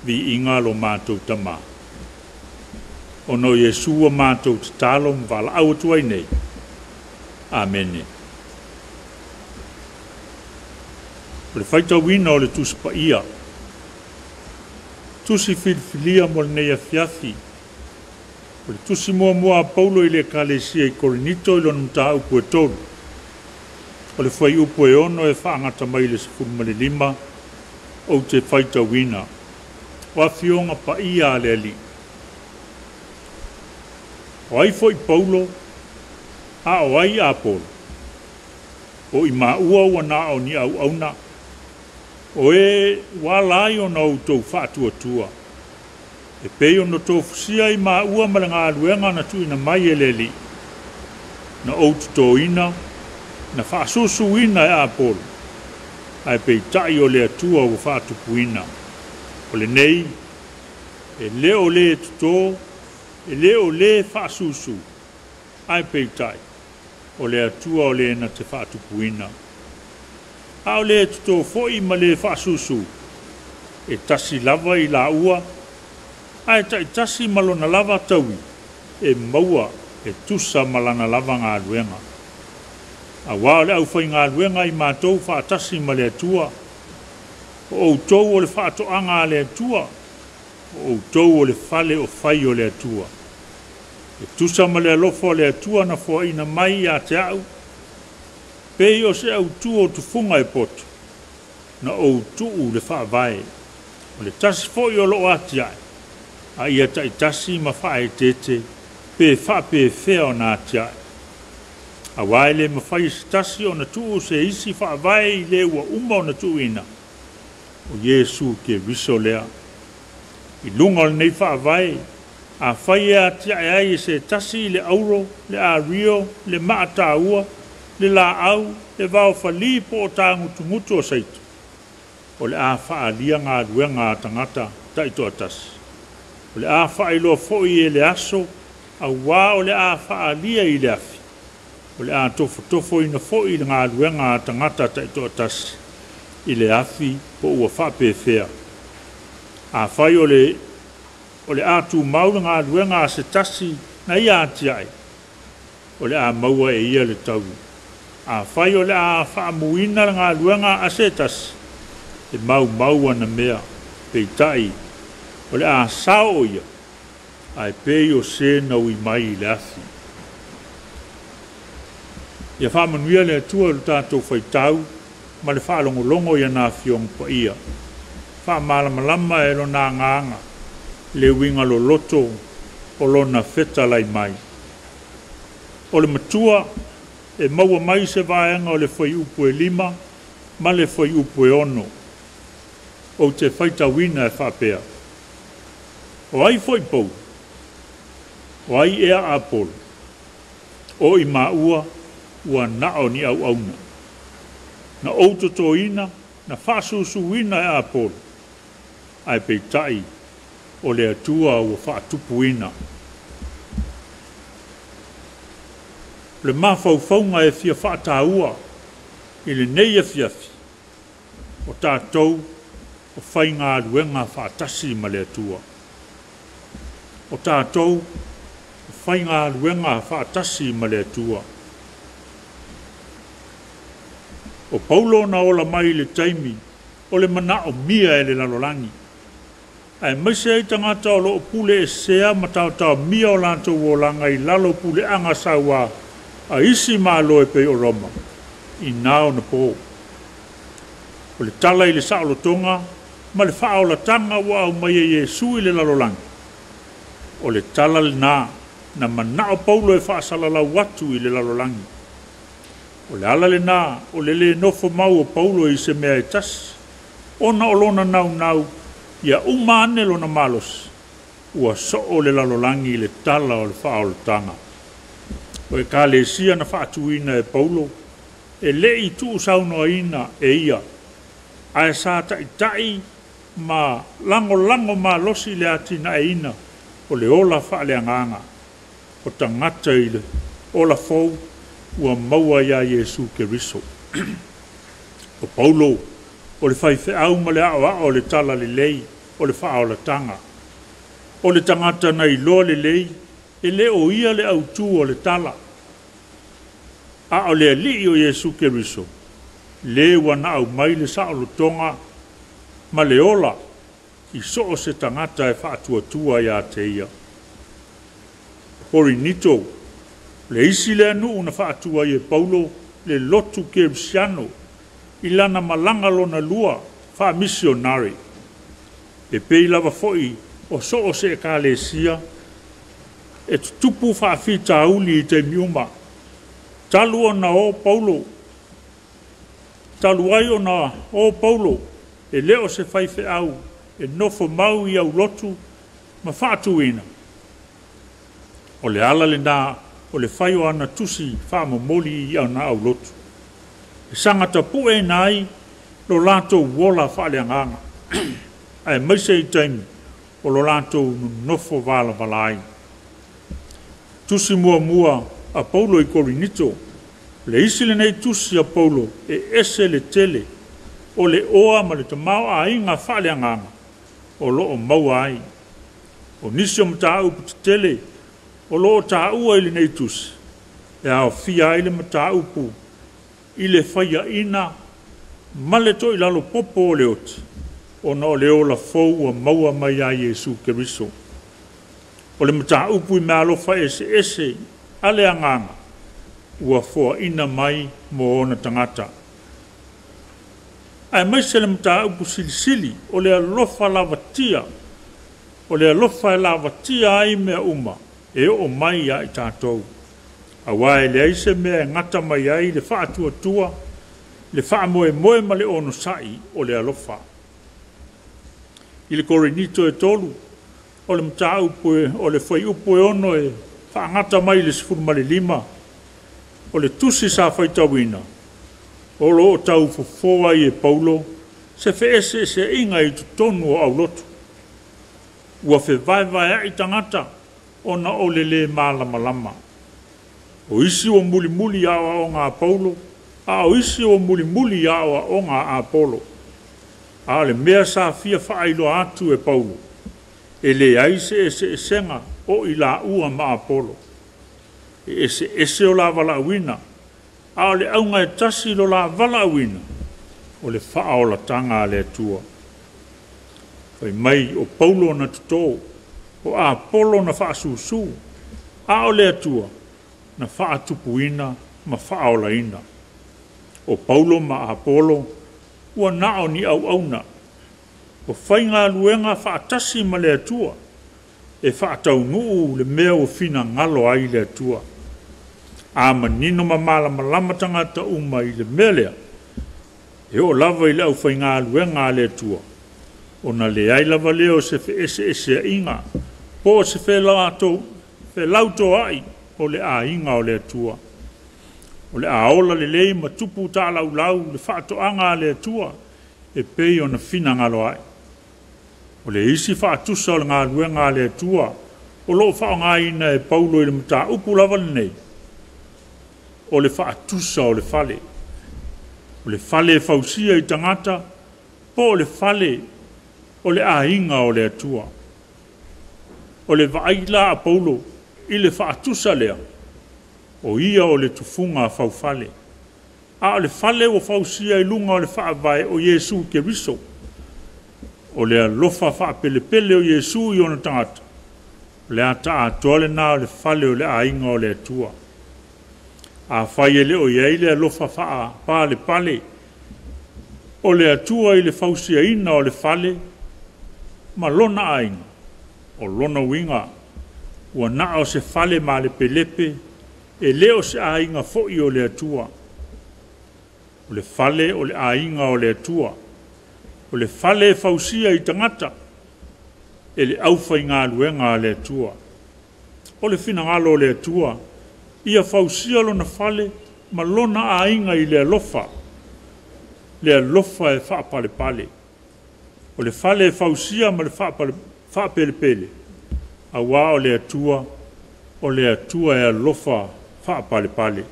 viiga lo matou Tamā. Ona o Iesu ua matou tatalo ma valaau atu ai nei. Amene. O le faitauina o le Tusi Paia, tusi filifilia mo lenei afiafi, o le tusi muamua a Paulo i le Ekalesia i Korinito i lona mataupu e 3. O le fuaiupu e 6 e faagata mai i le 15, ou te faitauina. O afioga paia a le Alii. O ai foi Paulo, a o ai Apolo, o i maua ua na o ni auauna, o e ua ala ai ona outou faatuatua, e pei ona tofusia i maua ma le galuega na tuuina mai e le Alii, na ou totoina, na faasusuina e Apolo, ae peitai o le Atua ua faatupuina. O lenei, e le o le toto, e le o le faasusu, ae peitai o le Atua o le na te faatupuina. A o le toto foi ma le faasusu, e tasi lava i laua, ae taitasi ma lona lava taui, e maua e tusa ma lana lava galuega. Auā o le aufaigaluega i matou faatasi ma le Atua, o outou o le faatoaga a le Atua, o outou o le fale o fai o le Atua. E tusa ma le alofa o le Atua na foaina mai ia te au, pei o se autū o tufuga e poto, na ou tuu le faavae, o le tasi foi o loo atiae, a ia taitasi ma faaeteete pe faapefea ona atiae. Auā e le mafai e se tasi ona tuu se isi faavae i le ua uma ona tuuina, o Iesu Keriso lea. I luga o lenei faavae, afai e atiae ai e se tasi i le auro, le ario, le maataua, le laau, le vaofalī po o tagutugutu o saito, o le a faaalia galuega a tagata taitoatasi. O le a faailoa foi e le aso, auā o le a faaalia i le afi. O le a tofotofoina foi le galuega a tagata taitoatasi i le afi po ua faapefea. Afai o le a tumau le galuega a se tasi na ia atiae, o le a maua e ia le taui. Afai o le a faamuina le galuega a se tasi, e maumau ana mea, peitai o le a sao o ia, ae pei o se naui mai i le afi. Ia faamanuia le Atua i lo tatou faitau ma le faalogologo i ana afioga paia. Faamalamalama e lona agaga le uiga loloto o lona fetalai mai. O le matua e maua mai se vaega o le fuaiupu e 5 ma le fuaiupu e 6. Ou te faitauina e faapea. O ai foi Paulo, o ai ea Apolo, o i maua ua na o ni auauna. Na ou totoina, na faasusuina e Apolo, ae peitai o le Atua ua faatupuina. Le mafaufauga e fia faataua i lenei afiafi, o tatou o faigaluega faatasi ma le Atua. O tatou o faigaluega faatasi ma le Atua. O Paulo na ola mai i le taimi o le manaomia e le lalolagi, ae maise ai tagata o loo pule esea ma taotaomia o latou olaga i lalo puleaga sauā a isi malo e pei o Roma. i na ona pō. O le tala i le saolotoga ma le faaolataga ua aumai e Iesu i le lalolagi. O le tala lenā na manao Paulo e faasalalau atu i le lalolagi. O le ala lenā o le lē nofo mau o Paulo i se mea e tasi, ona o lona naunau ia uma ane lona malosi, ua soo le lalolagi i le tala o le faaolataga. O ekalesia na faatuina e Paulo, e lei tuusaunoaina e ia, ae sa taʻitaʻi ma lagolago malosi le atinaeina o le ola faaleagaga o tagata i le ola fou ua maua iā Iesu Keriso. O Paulo o le faifeau ma le aoao o le tala lelei o le faaolataga. O le tagata na iloa lelei e lē o ia le autū o le tala, a o le alii o Iesu Keriso lē ua na aumai le saolotoga ma le ola i so o se tagata e faatuatua iā te ia. Korinito le isi lea nuu na faatua ai e Paulo le lotu kerisiano i lana malaga lona lua faamisionare. E pei lava foʻi o so o se ekalesia e tutupu faafitauli i taimi uma. Talu ona o Paulo, talu ai ona o Paulo e lē o se faifeau e nofo mau i aulotu ma faatuina. O le ala lenā o le fai o ana tusi faamomoli i ana aulotu. E saga tapueina ai lo latou ola faaleagaga, aemaise i taimi o lo latou nonofo valavala ai. Tusi muamua a Paulo i Korinito. Le isi lenei tusi a Paulo e ese le tele o le oa ma le tamaoaiga faaleagaga o loo maua ai. O nisi o mataupu tetele o loo taua i lenei tusi e aofia ai le mataupu i le faiaina ma le toilalo popo o le oti, ona o le ola fou ua maua mai ia Iesu Keriso. O le mataupu i meaalofa eseese a le agaga ua foaina mai mo ona tagata. Aemaise le mataupu silisili o le alofa lavatia, o le alofa e lavatia ai mea uma e oo mai ia i tatou. Auā e leai se mea e gata mai ai le faatuatua, le faamoemoe ma le onosaʻi o le alofa. I le Korinito e 3, o le mataupu o le fuaiupu e 6 e faagata mai i le 15, o le tusi sa faitauina, o loo tau fofo ai e Paulo se feeseeseaiga i totonu o aulotu. Ua fevaevaeaʻi tagata ona o le lē malamalama. O isi ua mulimuli aoaoga a Paulo, a o isi ua mulimuli aoaoga a Apolo. A o le mea sa fia faailoa atu e Paulo, e leai se eseesega o i laua ma Apolo. E eseese o la valaauina, a o le auga e tasi lo la valaauina, o le faaolataga a le Atua. Fai mai o Paulo na totō, o Apolo na faasusū, a o le Atua na faatupuina ma faaolaina. O Paulo ma Apolo ua na o ni auauna, o faigaluega faatasi ma le Atua, e faataunuu le mea ua finagalo ai le Atua. A manino ma malamalama tagata uma i le mea lea, e oo lava i le aufaigaluega a le Atua, ona leai lava lea o se feeseeseaiga po o se felautoaʻi o le aiga o le Atua. O le a ola lelei ma tupu taalaulau le faatoaga a le Atua e pei ona finagalo ai. O le isi faatusa o le galuega a le Atua o loo faaaogaina e Paulo i le mataupu lava lenei, o le faatusa o le fale. O le fale e fausia i tagata po o le fale o le aiga o le Atua. O le vaai la a Paulo i le faatusa lea, o ia o le tufuga faufale. A o le fale ua fausia i luga o le faavae o Iesu Keriso. O le alofa faapelepele o Iesu i ona tagata, o le ataatoa lenā o le fale o le aiga o le Atua. Afai e le o i ai le alofa faapalepale o le Atua i le fausiaina o le fale ma lona aiga, o lona uiga ua na o se fale malepelepe e le o se aiga foi o le Atua. O le fale o le aiga o le Atua. O le fale e fausia i tagata e le aufaigaluega a le Atua. O le finagalo o le Atua, ia fausia lona fale ma lona aiga i le alofa e faapalepale. O le fale e fausia ma le faapelepele, auā o le Atua e alofa faapalepale.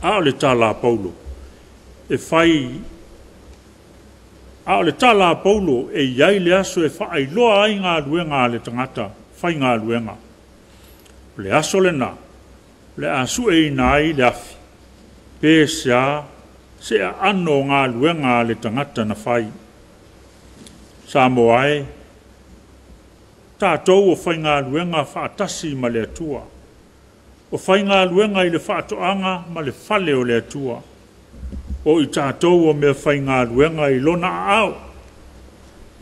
A o le tala a Paulo, e fai a o le tala a Paulo e i ai le aso e faailoa ai galuega a le tagata faigaluega. O le aso lena, le a sueina ai le afi, pe sea se aano o galuega a le tagata na fai. Samoa e, tātou o faigaluega faatasi ma le Atua. O faigaluega i le faatoaga ma le fale o le Atua. O i tātou o mea faigaluega i lona aao,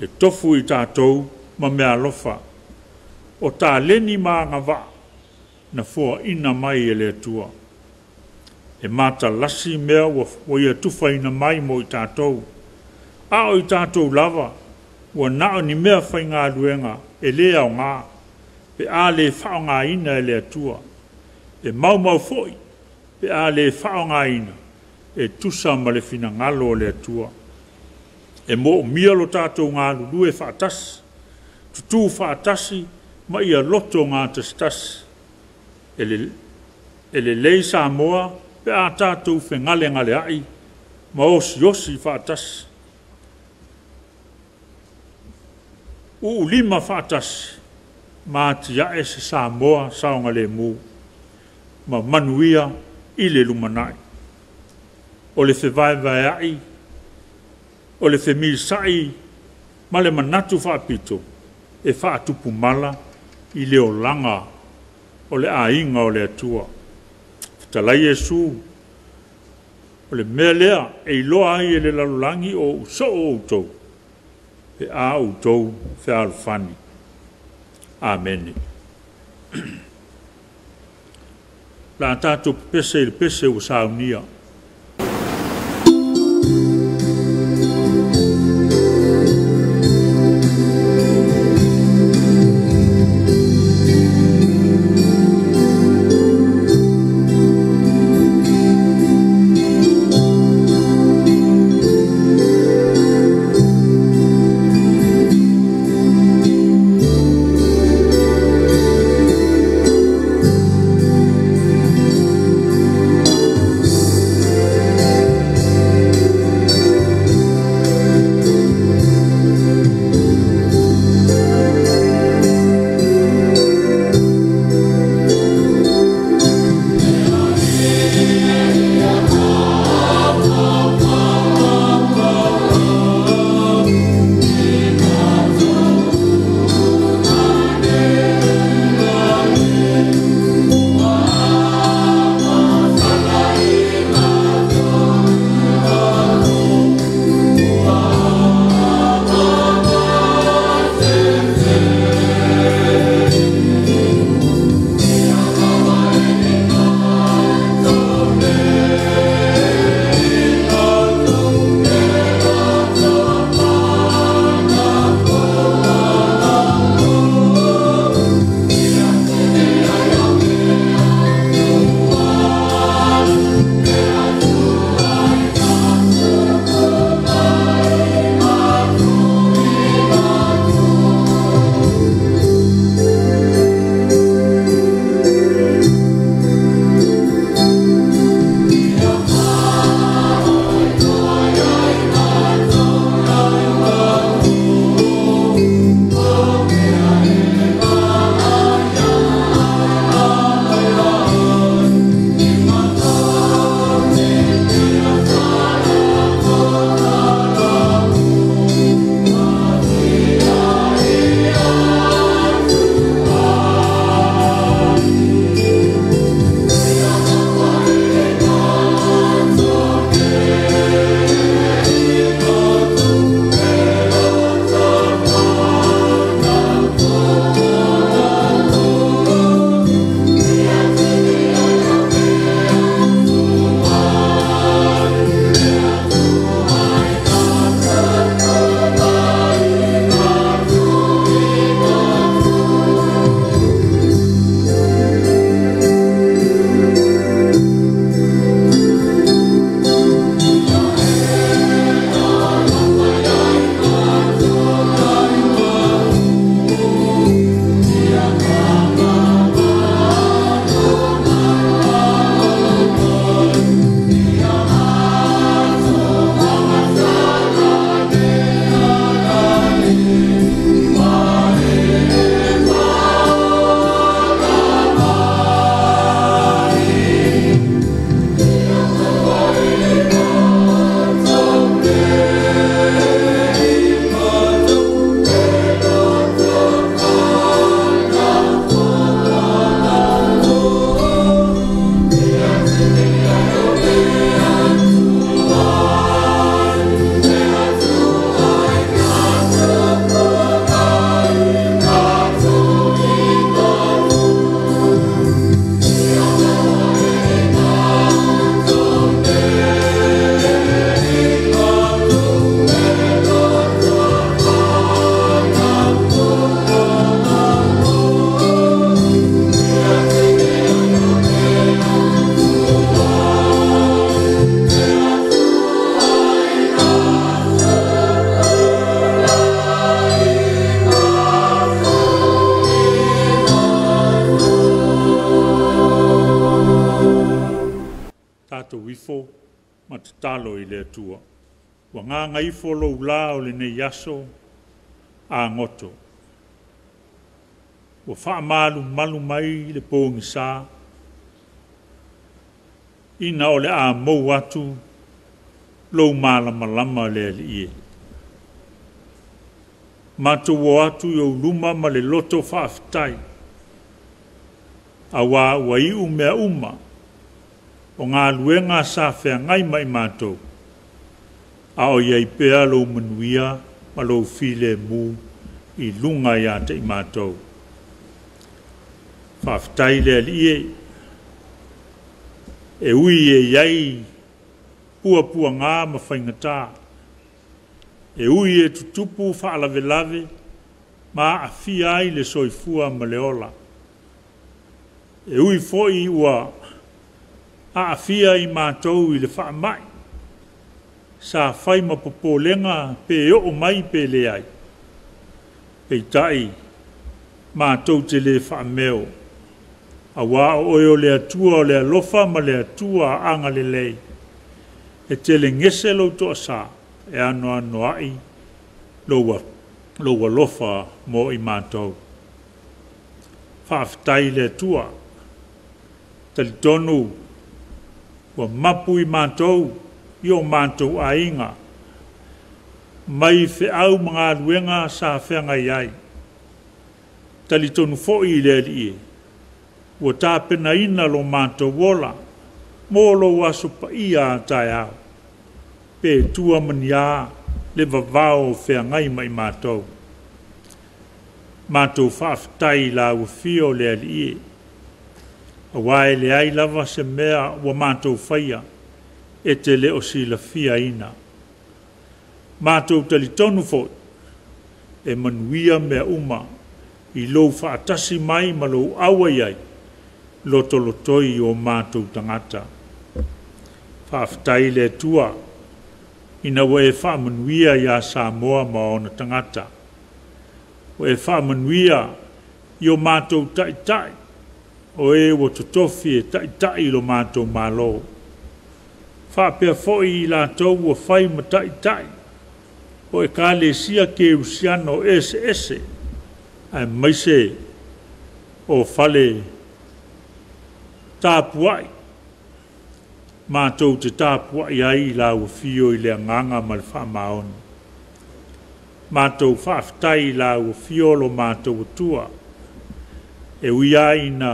e tofu i tātou ma mea alofa. O taleni ma agavaa, na foaina mai e le Atua. E matalasi mea ua ia tufaina mai mo i tātou. A o i tātou lava, ua nao ni mea faigaluega e le aoga, pe a le faaaogaina e le Atua. E maumau foi, pe a le faaaogaina, e tusa ma le finagalo o le Atua. E moomia lo tātou galulue faatasi, tutū faatasi ma ia loto gatasitasi. E lelei Samoa pe a tātou fegalegaleai ma osiosi faatasi. Uulima faatasi ma atiae se Samoa saogalemu ma manuia i le lumanai. O le fevaevaeai, o le femisa'i ma le manatu faapito e faatupumala i le olaga o le aiga o le Atua. Fetalai Iesu, o le mea lea e iloa ai e le lalolagi o ou soo outou, pe a outou fealofani. Amene. La tātou pese i le pese ua saunia. tatou ifo ma tatalo i le Atua. Ua gagaifo lou la o lenei aso agoto. Ua faamalumalu mai le pogisa, ina o le a mou atu lou malamalama le Alii e. Matou o atu i ou luma ma le loto faafetai, auā ua iu mea uma o galuega sa feagai ma i matou, a o i ai pea lou manuia ma lou filemu i luga ia te i matou. Faafetai le Alii e, e ui e i ai puapuaga ma faigata, e ui e tutupu faalavelave ma aafia ai le soifua ma le ola. E ui foi ua aafia i matou i le faamai, sa fai ma popolega pe oo mai pe leai. Peitai, matou te le faameo, auā o oe o le Atua o le alofa ma le Atua agalelei, e telegese lou toasā e anoanoai lou alofa mo i matou. Faafetai le Atua, talitonu ua mapu i matou i o matou aiga, mai feau ma galuega sa feagai ai. Talitonu foi i le Alii e, ua tapenaina lo matou ola mo lou aso paia a taeao, pe tua ma ni a le vavao o feagai ma i matou. Matou faafetai i lau afio o le Alii e, auā e leai lava se mea ua matou faia e te le o silafiaina. Matou talitonu foi e manuia mea uma i lou faatasi mai ma lou auai ai lotolotoi i o matou tagata. Faafetai le Atua ina ua e faamanuia ia Samoa ma ona tagata. Ua e faamanuia i o matou taitai, o e ua totofi e taitai i lo matou Malo. Faapea foi i latou ua fai ma taitai o ekalesia kerisiano eseese, aemaise o fale tapuai, matou te tapuai ai i lau afio i le agaga ma le faamaoni. Matou faafetai i lau afio lo matou Atua, e ui lava ina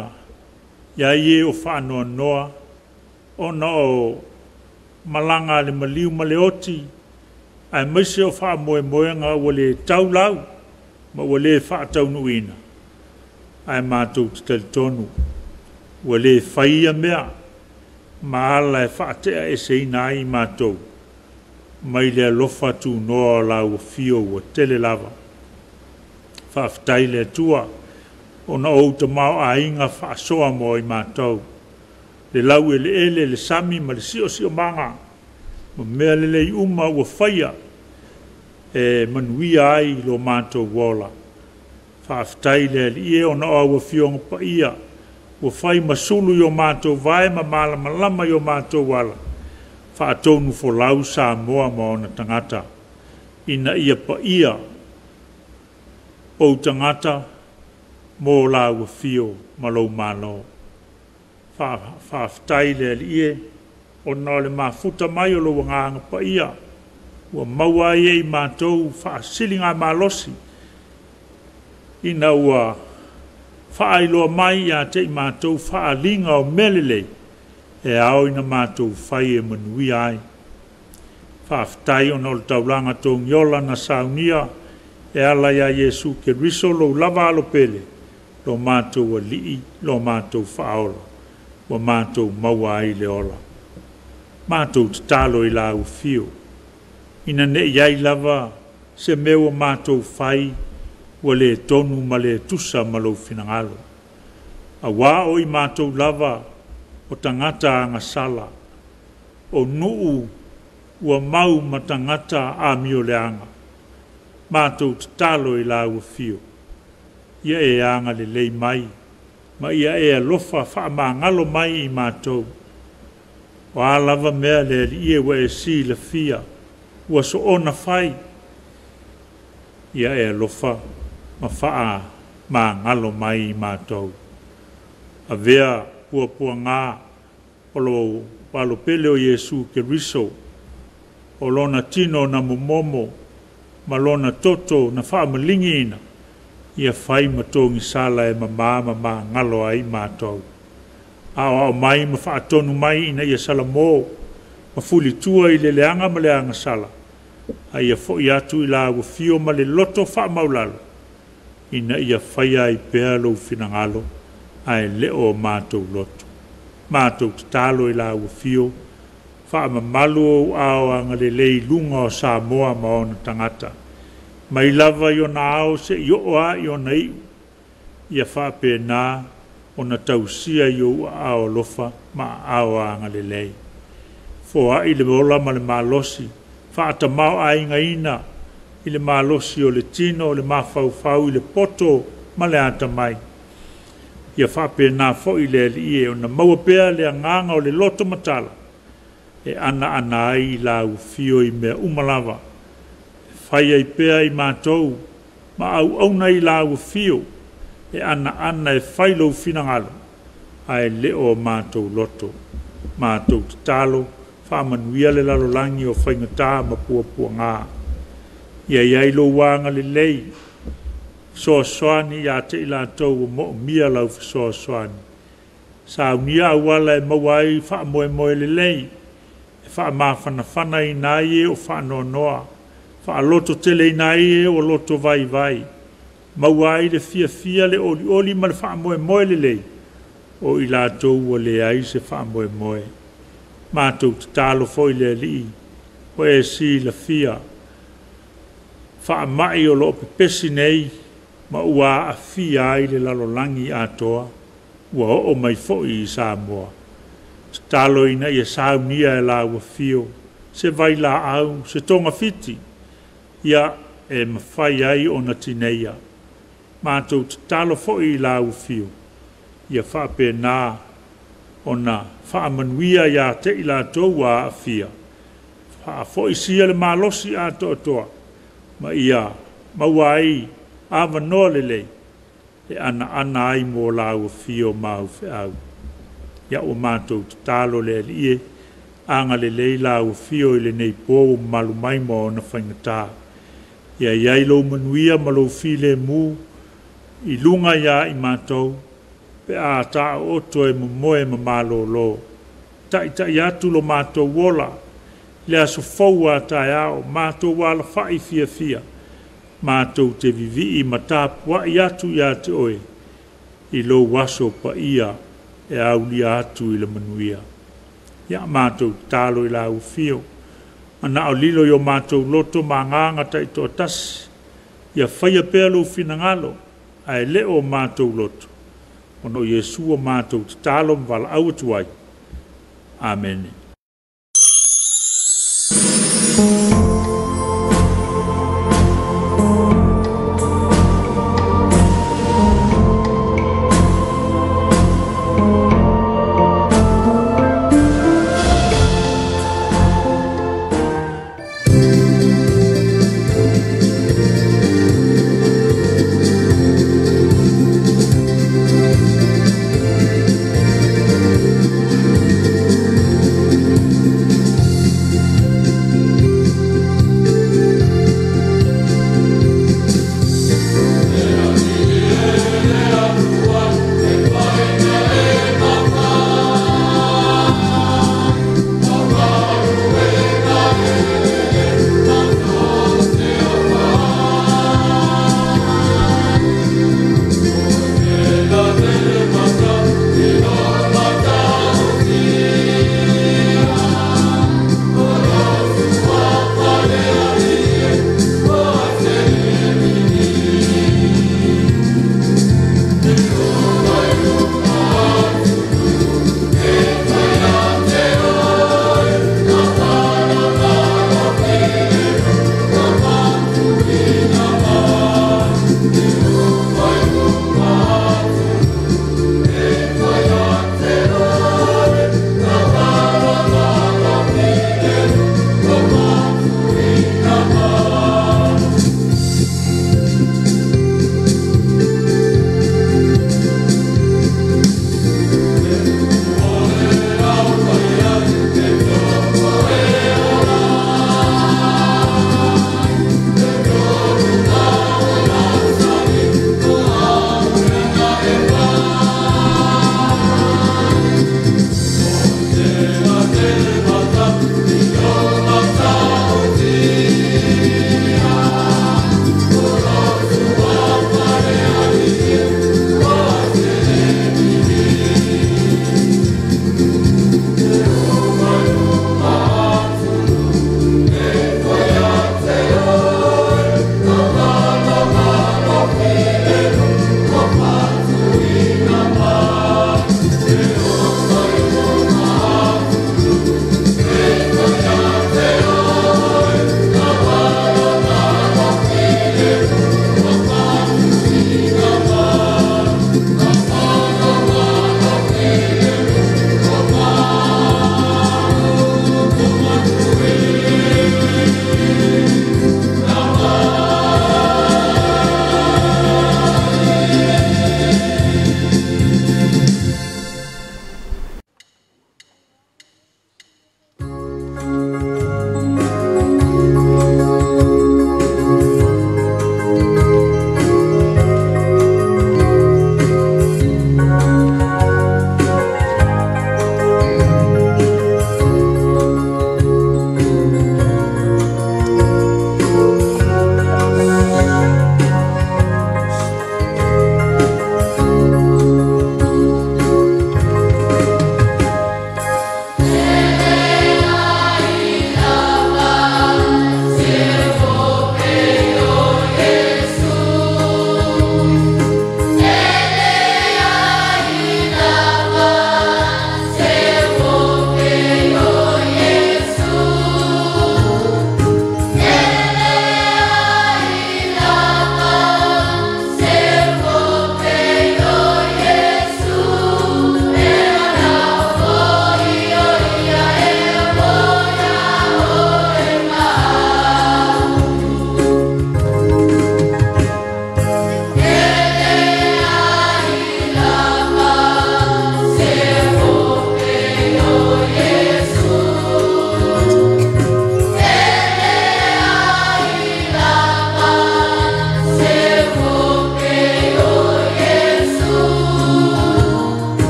i ai e o faanoanoa ona o malaga a le maliu ma le oti, aemaise o faamoemoega ua le taulau ma ua le faataunuuina, ae matou te talitonu ua le fai ia mea ma ala e faateaeseina ai matou mai le alofa tunoa o lau afio ua tele lava. Faafetai le Atua ona o ou tamaoaiga faasoa mo i matou, le laueleele, le sami ma le siosiomaga, ma mea lelei uma ua faia e manuia ai lo matou ola. Faafetai le Alii e ona o au afioga paia ua fai ma sulu i o matou vae ma malamalama i o matou ala, faatonu folau Samoa ma ona tagata, ina ia paia ou tagata mo lau afio ma lou Malo. Faafetai le Alii e ona o le mafuta mai o lou agaga paia ua maua ai e i matou faasiligamalosi ina ua faailoa mai ia te i matou faaaliga o mea lelei e ao ina matou fai e manuia ai. Faafetai ona o le taulaga togiola na saunia e ala ia Iesu Keriso lou lava alo pele, lo matou Alii, lo matou Faaola, ua matou maua ai le ola. Matou tatalo i lau afio, ina ne i ai lava se mea ua matou fai ua le tonu ma le tusa ma lou finagalo. Auā o i matou lava o tagata agasala, o nuu ua mau ma tagata amioleaga. Matou tatalo i lau afio, ia e agalelei mai ma ia e alofa faamagalo mai i matou. O a lava mea le Alii e ua e silafia, ua soona fai, ia e alofa ma faamagalo mai i matou. Avea puapuaga o lou alo pele o Iesu Keriso, o lona tino na momomo ma lona toto na faamaligiina, ia fai ma togisala e mamā ma magalo ai matou. Aoao mai ma faatonu mai ina ia salamo ma fulitua i le leaga ma le agasala, a ia fo'i atu i la ua ma le loto faamaulalo, ina ia faia ai pea lou finagalo ae le o matou loto. Matou tatalo i la ua fio, faamamalu ou ao agalelei i luga o Samoa ma ona tagata. Mai lava i ona ao seia oo lava i ona iu, ia faapena ona tausia i ou aao alofa ma aao agalelei. Foai le ola ma le malosi, faatamaoaigaina i le malosi o le tino, le mafaufau i le poto ma le atamai. Ia faapena foi le Alii e ona maua pea le agaga o le loto matala, e anaana ai i la ufio i mea uma lava. E fai ai pea i matou ma auauna i la ufio, e anaana e fai lou finagalo, ae le o matou loto. Matou tatalo, faamanuia le lalolagi o faigata ma puapuaga. Ia iai lou agalelei, fesoasoani ia te i latou ua moomia lau fesoasoani. Saunia auala e maua ai faamoemoe lelei, e faamafanafanaina ai e o faanoanoa, faalototeleina ai e o loto vaivai, maua ai le fiafia, le olioli ma le faamoemoe lelei, o i latou ua leai se faamoemoe. Matou tatalo foi le Alii, ua e silafia faamai o loo pepesi nei ma ua aafia ai le lalolagi atoa, ua oo mai foi i Samoa. Tatalo ina ia saunia e la ua fio, se vailaau, se togafiti, ia e mafai ai ona tineia. Matou tatalo foi i la ua fio, ia faapena ona faamanuia ia te i latou ua aafia. Faafoisia le malosi atoatoa, ma ia maua ai avanoa lelei, e anaana ai mo la ua fio ma au feau. Ia ua matou tatalo le Alii e, agalelei la ua fio i lenei po ua mamalu mai ma ona faigata. Ia iai lou manuia ma lou filemu i luga ia i matou, pe a taooto e momoe ma malolo. Taitai atu lo matou ola, le aso fou a taeao, matou alafai fiafia, matou te vivii ma tapuai atu ia te oe, i lou aso paia e aulia atu i le manuia. Ia matou tatalo i la ua fio, manao lilo i o matou loto ma agaga taitoatasi, ia faia pea lou finagalo, ae le o matou loto, ona o Iesu o matou tatalo ma valaau atu ai. Amene.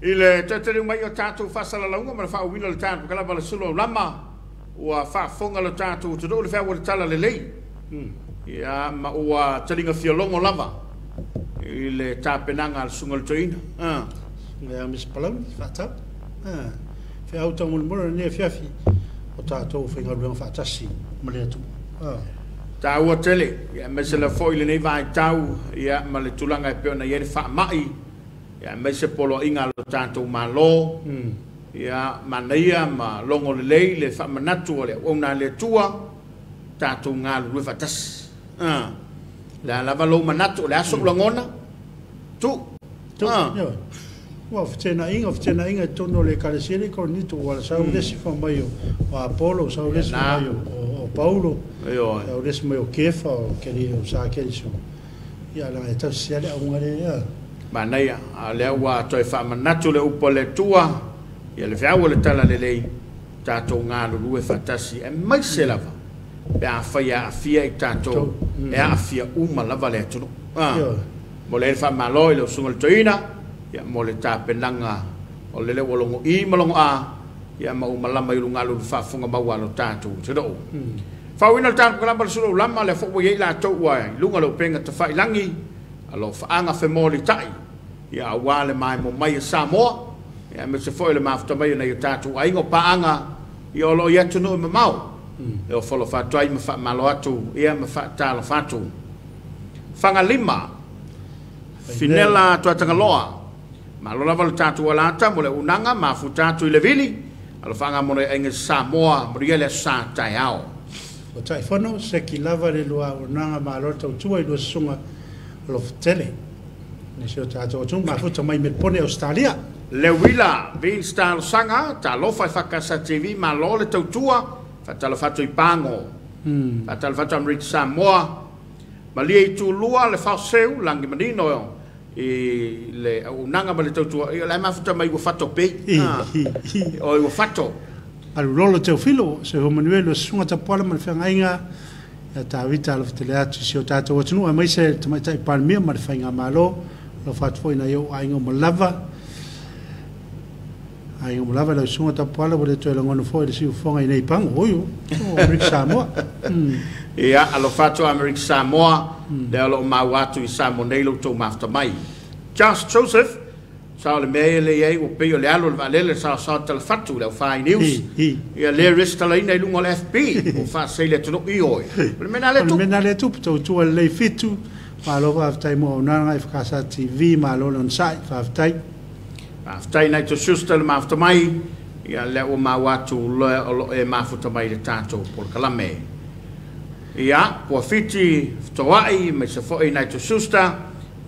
I le tele mai o tatou faasalalauga ma le faauiina o le tatou kalava le sulu aulama ua faafofoga le tatou atunuu le feau o le tala lelei. Ia ma ua taliga fialogo lava i le tapenaga a le susuga i le toeaina. Ia Miss Palauni faatau. Feau taumolimoli lenei afiafi o tatou faigaluega faatasi ma le Atua. Taua tele, ia aemaise lava foi lenei vaitau, ia ma le tulaga e pei ona i ai le faamai, ia aemaise poloaiga a lo tatou Malo, ia manaia ma logo lelei le faamanatu o le auauna a le Atua, tatou galulue faatasi. Le a lava lou manatu, o le a sou lagona, tu. Tu. Ua fetenaiga i totonu o le ekalesia le Korinito, ua sau le isi fai mai o Apolo, sau le isi fai mai o Paulo, sau le isi mai o Kefa, o Keri, o Sa Keriso. Ia la e tausi le auga le ia. Manaia, a lea ua toe faamanatu le upu a le Atua, ia le feau o le tala lelei, tatou galulue faatasi, aemaise lava pe afai e aafia i tatou, e aafia uma lava le atunuu. Mo le faamalo i le usuga o le toeaina, ia mo le tapenaga o lele ua logo i ma logo a, ia ma uma lama i luga le faafofoga maua a lo tatou atunuu. Faauiina le tatou kalama le sulu lama, le foi ua i ai latou ua i luga o le upega tafailagi, a lo faaga femolitai, ia aua le maemo mai e Samoa, ia aemaise foi le mafuta mai o nai o tatou aiga o paaga, ia o lo o i atunuu e mamao. E o falofa atu ai ma faamalo atu, ia ma faatalofa atu. Fagalima, Finela Tuatagaloa, malo lava le tatou alata mo le unaga mafuta atu i le vili, alofaga mo le aiga Samoa, manuia le aso sa taeao. O taifono, seki lava le lua unaga malo tautua i lua susuga alofetele. Nisi o tatou atunuu mafuta mai Melbourne, Australia. Lewila, Vinstar Sanga, talofa i Whakasa TV, malo le tautua, faatalofa atu i Pago, faatalofa atu Amerika Samoa, malia i Tulua le faoseu, langi manino i le auaunaga ma le tautua, ia le mafuta mai ua fato pei. O ua fato. Alulolo Teofilo, se ho manuel o susuga tapuala ma le feagaiga, ia Tavita alofetele atu i si o tatou atunuu, aemaise le tamaitai Palemia ma le faigamalo, alofa atu foi nai ou aiga uma lava. Aiga uma lava lau susuga tapuala, ua le toe lagona foi le siufofoga i nei pago, oi o Amerika Samoa. Ia, alofa atu Amerika Samoa, lea o lo o maua atu i Samoa nei lo outou mafuta mai. Charles Joseph, sa o le mea ia le i ai, ua pei o le alo o le vaalele, sa sa talafatu le aufai news. Ia le restalaina i luga o le FB, o faasei le atunuu i oe. O le mea na le O le mea na le tupu, tautua lelei fitu, malo faafetai mo auaunaga i Whakasa TV, malo le onosai, faafetai. Faafetai nai to sister le mafuta mai, ia lea ua maua atu le o lo e mafuta mai le tatou polokalame. Ia, ua fiti fetoai mai se foi nai to sister,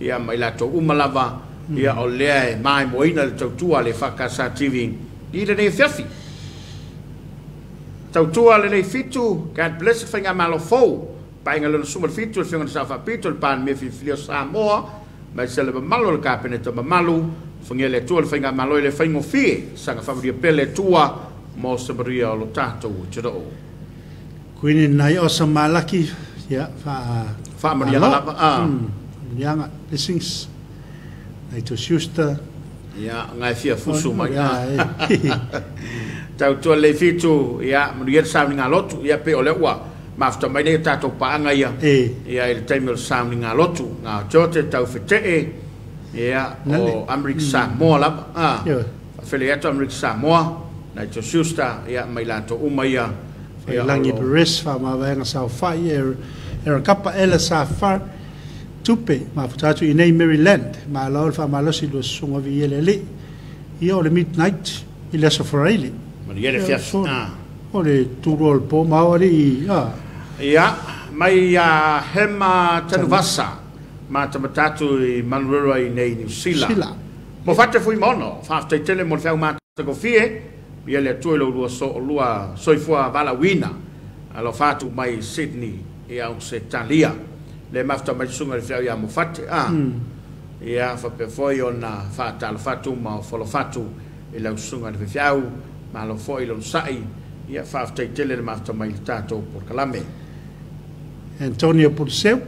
ia mai latou uma lava, ia o lea e maimoina le tautua le Whakasa TV i lenei afiafi. Tautua lenei fitu, God bless whainga malo fou. Paenga lona suma le fitu, le whionga na sa whapito, le Palemia filifilia o Samoa, mai se le mamalu o le kapeneta mamalu, whangia le atua le whainga malo i le whaingofie, sanga whamaria pele atua, mo se maria o lo tātou atunuu. Kuini nai o sa malaki, ia, Whaamarianga lava. Marianga, blessings. Nai to siusta. Ia, ngai fia fusu mai. Tautua le fitu, ia, manuia le sauni ngā lotu, ia pe o le ua, mafuta mai nei tātou paanga ia. Ia, i le taimi o le sauni ngā lotu, ngā tiote tau whetee, ia, o Amerika Samoa lava. Whawhele atu Amerika Samoa, nai to siusta, ia, mai latou uma ia. Langi Perez, whaamavaenga sao whai, era kapa ela sa whar, tupe, mafuta atu i nei Maryland, ma lau le whaamalosi lua susunga vi ele le, ia o le midnight, i le aso faraile. Manuia le fiafi. O le tūrua o le pō maori i, Ia, mai a Hema Tanuvasa, ma tamatatu i Manurewa i nei New Zealand. Mo whate fui mono, whaftai tele mo le whiau mātakofie, ia le atua i lo lua so, lua soifua valawina, alo whatu mai Sydney i au se Talia. Le mafuta mai sunga le whiau ia mo whate. Ia whapea foi o na whaatalo whatu ma o wholo whatu i lau sunga le whiau, ma lo foi lon sai, ia whaftai tele le mafuta mai le tātou polokalame. Antonio Pulseu,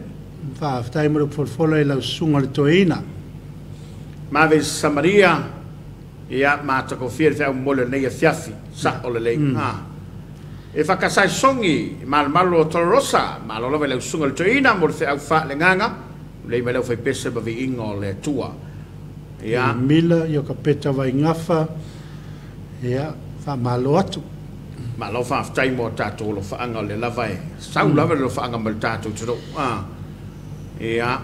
whaftai mo le wholwholo i lau sunga le toeina. Maves Samaria, Ia ma takofia le feau momoli o lenei afiafi, sa'o lelei. E whakasai songi, malmalo o Tolorosa, malo lava i le usunga le toeaina mo le feau faaleagaga, lei mai lau faipese ma viiga o le Atua. Ia. Mila, ia ka peta vai ngafa, ia, wha atu. Malo whaaftai mo tātou lo whaanga o le lava e, sau lava le lo whaanga ma le tātou turo. Ia.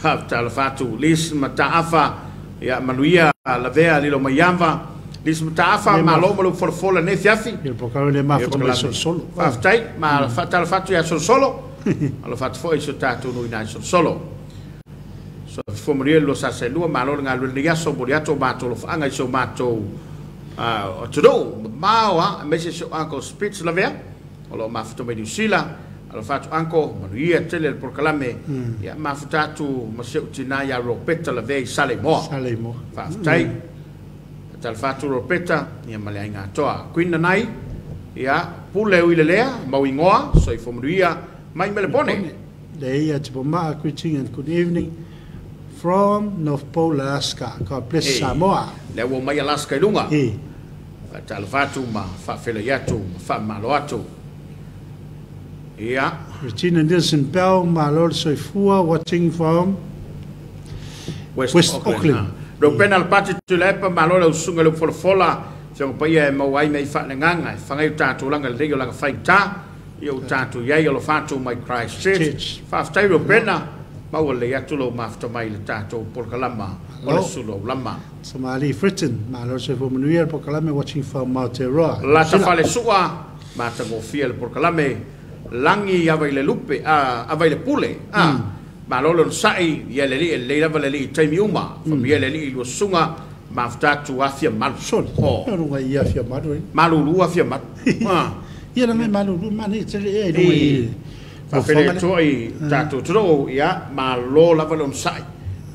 Whaaftai whaatu, lis mataafa, ia, manuia lavea lilo maiava, lis mataafa, malo malo folafola nei fiafi. Ia pokawe le mafuta mai solosolo. Whaaftai, ma whaatala whaatu ia solosolo, alo whaatu fo i so tātou nui nai solosolo. So fo maria lo sa se lua malo nga lu ni aso mo ato mato lo whaanga i so mato o tudo mao a mese so uncle Spitz lavea o lo mafuta mai New Zealand alo whaatu uncle manuia tele le porkalame ia mafuta atu ma se utina ia Ropeta lavea i Saleimoa. Saleimoa. Whaaftai. Tal whaatu Ropeta ia male ai ngā toa. Queen Nanai ia pule ui lelea mau ingoa so i fo manuia mai Melebone. Le ia te pomaa, greeting and good evening from North Pole, Alaska. God bless Hey. Samoa. Le ua mai Alaska i lunga. E. Whaatala whaatu ma whaafela i atu, ma whaamalo atu. Ia. Regina Nielsen Bell, malo le soifua, watching from West, West Auckland. Auckland. Ropena le pati tulepa, malo le usunga le ufolafola, whionga paia e mau ai mei whaanenganga, e whangai o tātou langa le reo langa whaita, ia o tātou iai o lo whātou mai Christchurch. Church. Whaaftai Ropena, maua le atu lo mafuta mai le tātou polokalama, o le Alo. sulo lama. Samali Fritton, malo le soifua manuia le polokalame, watching from Aotearoa. Lata fale sua, matagofia le polokalame, langi ava i le lupe, ava i le pule, malo le sai, ia le li, le lava le li, taimi uma, whamia le li, lua sunga, mafutatu afia malu. Soli. Oh. Ia runga i afia malu. Malu lu afia malu. Ia langa i malu lu, mani, tele e runga i. Whawhele toa i tātou turo, ia, malo lava le sai.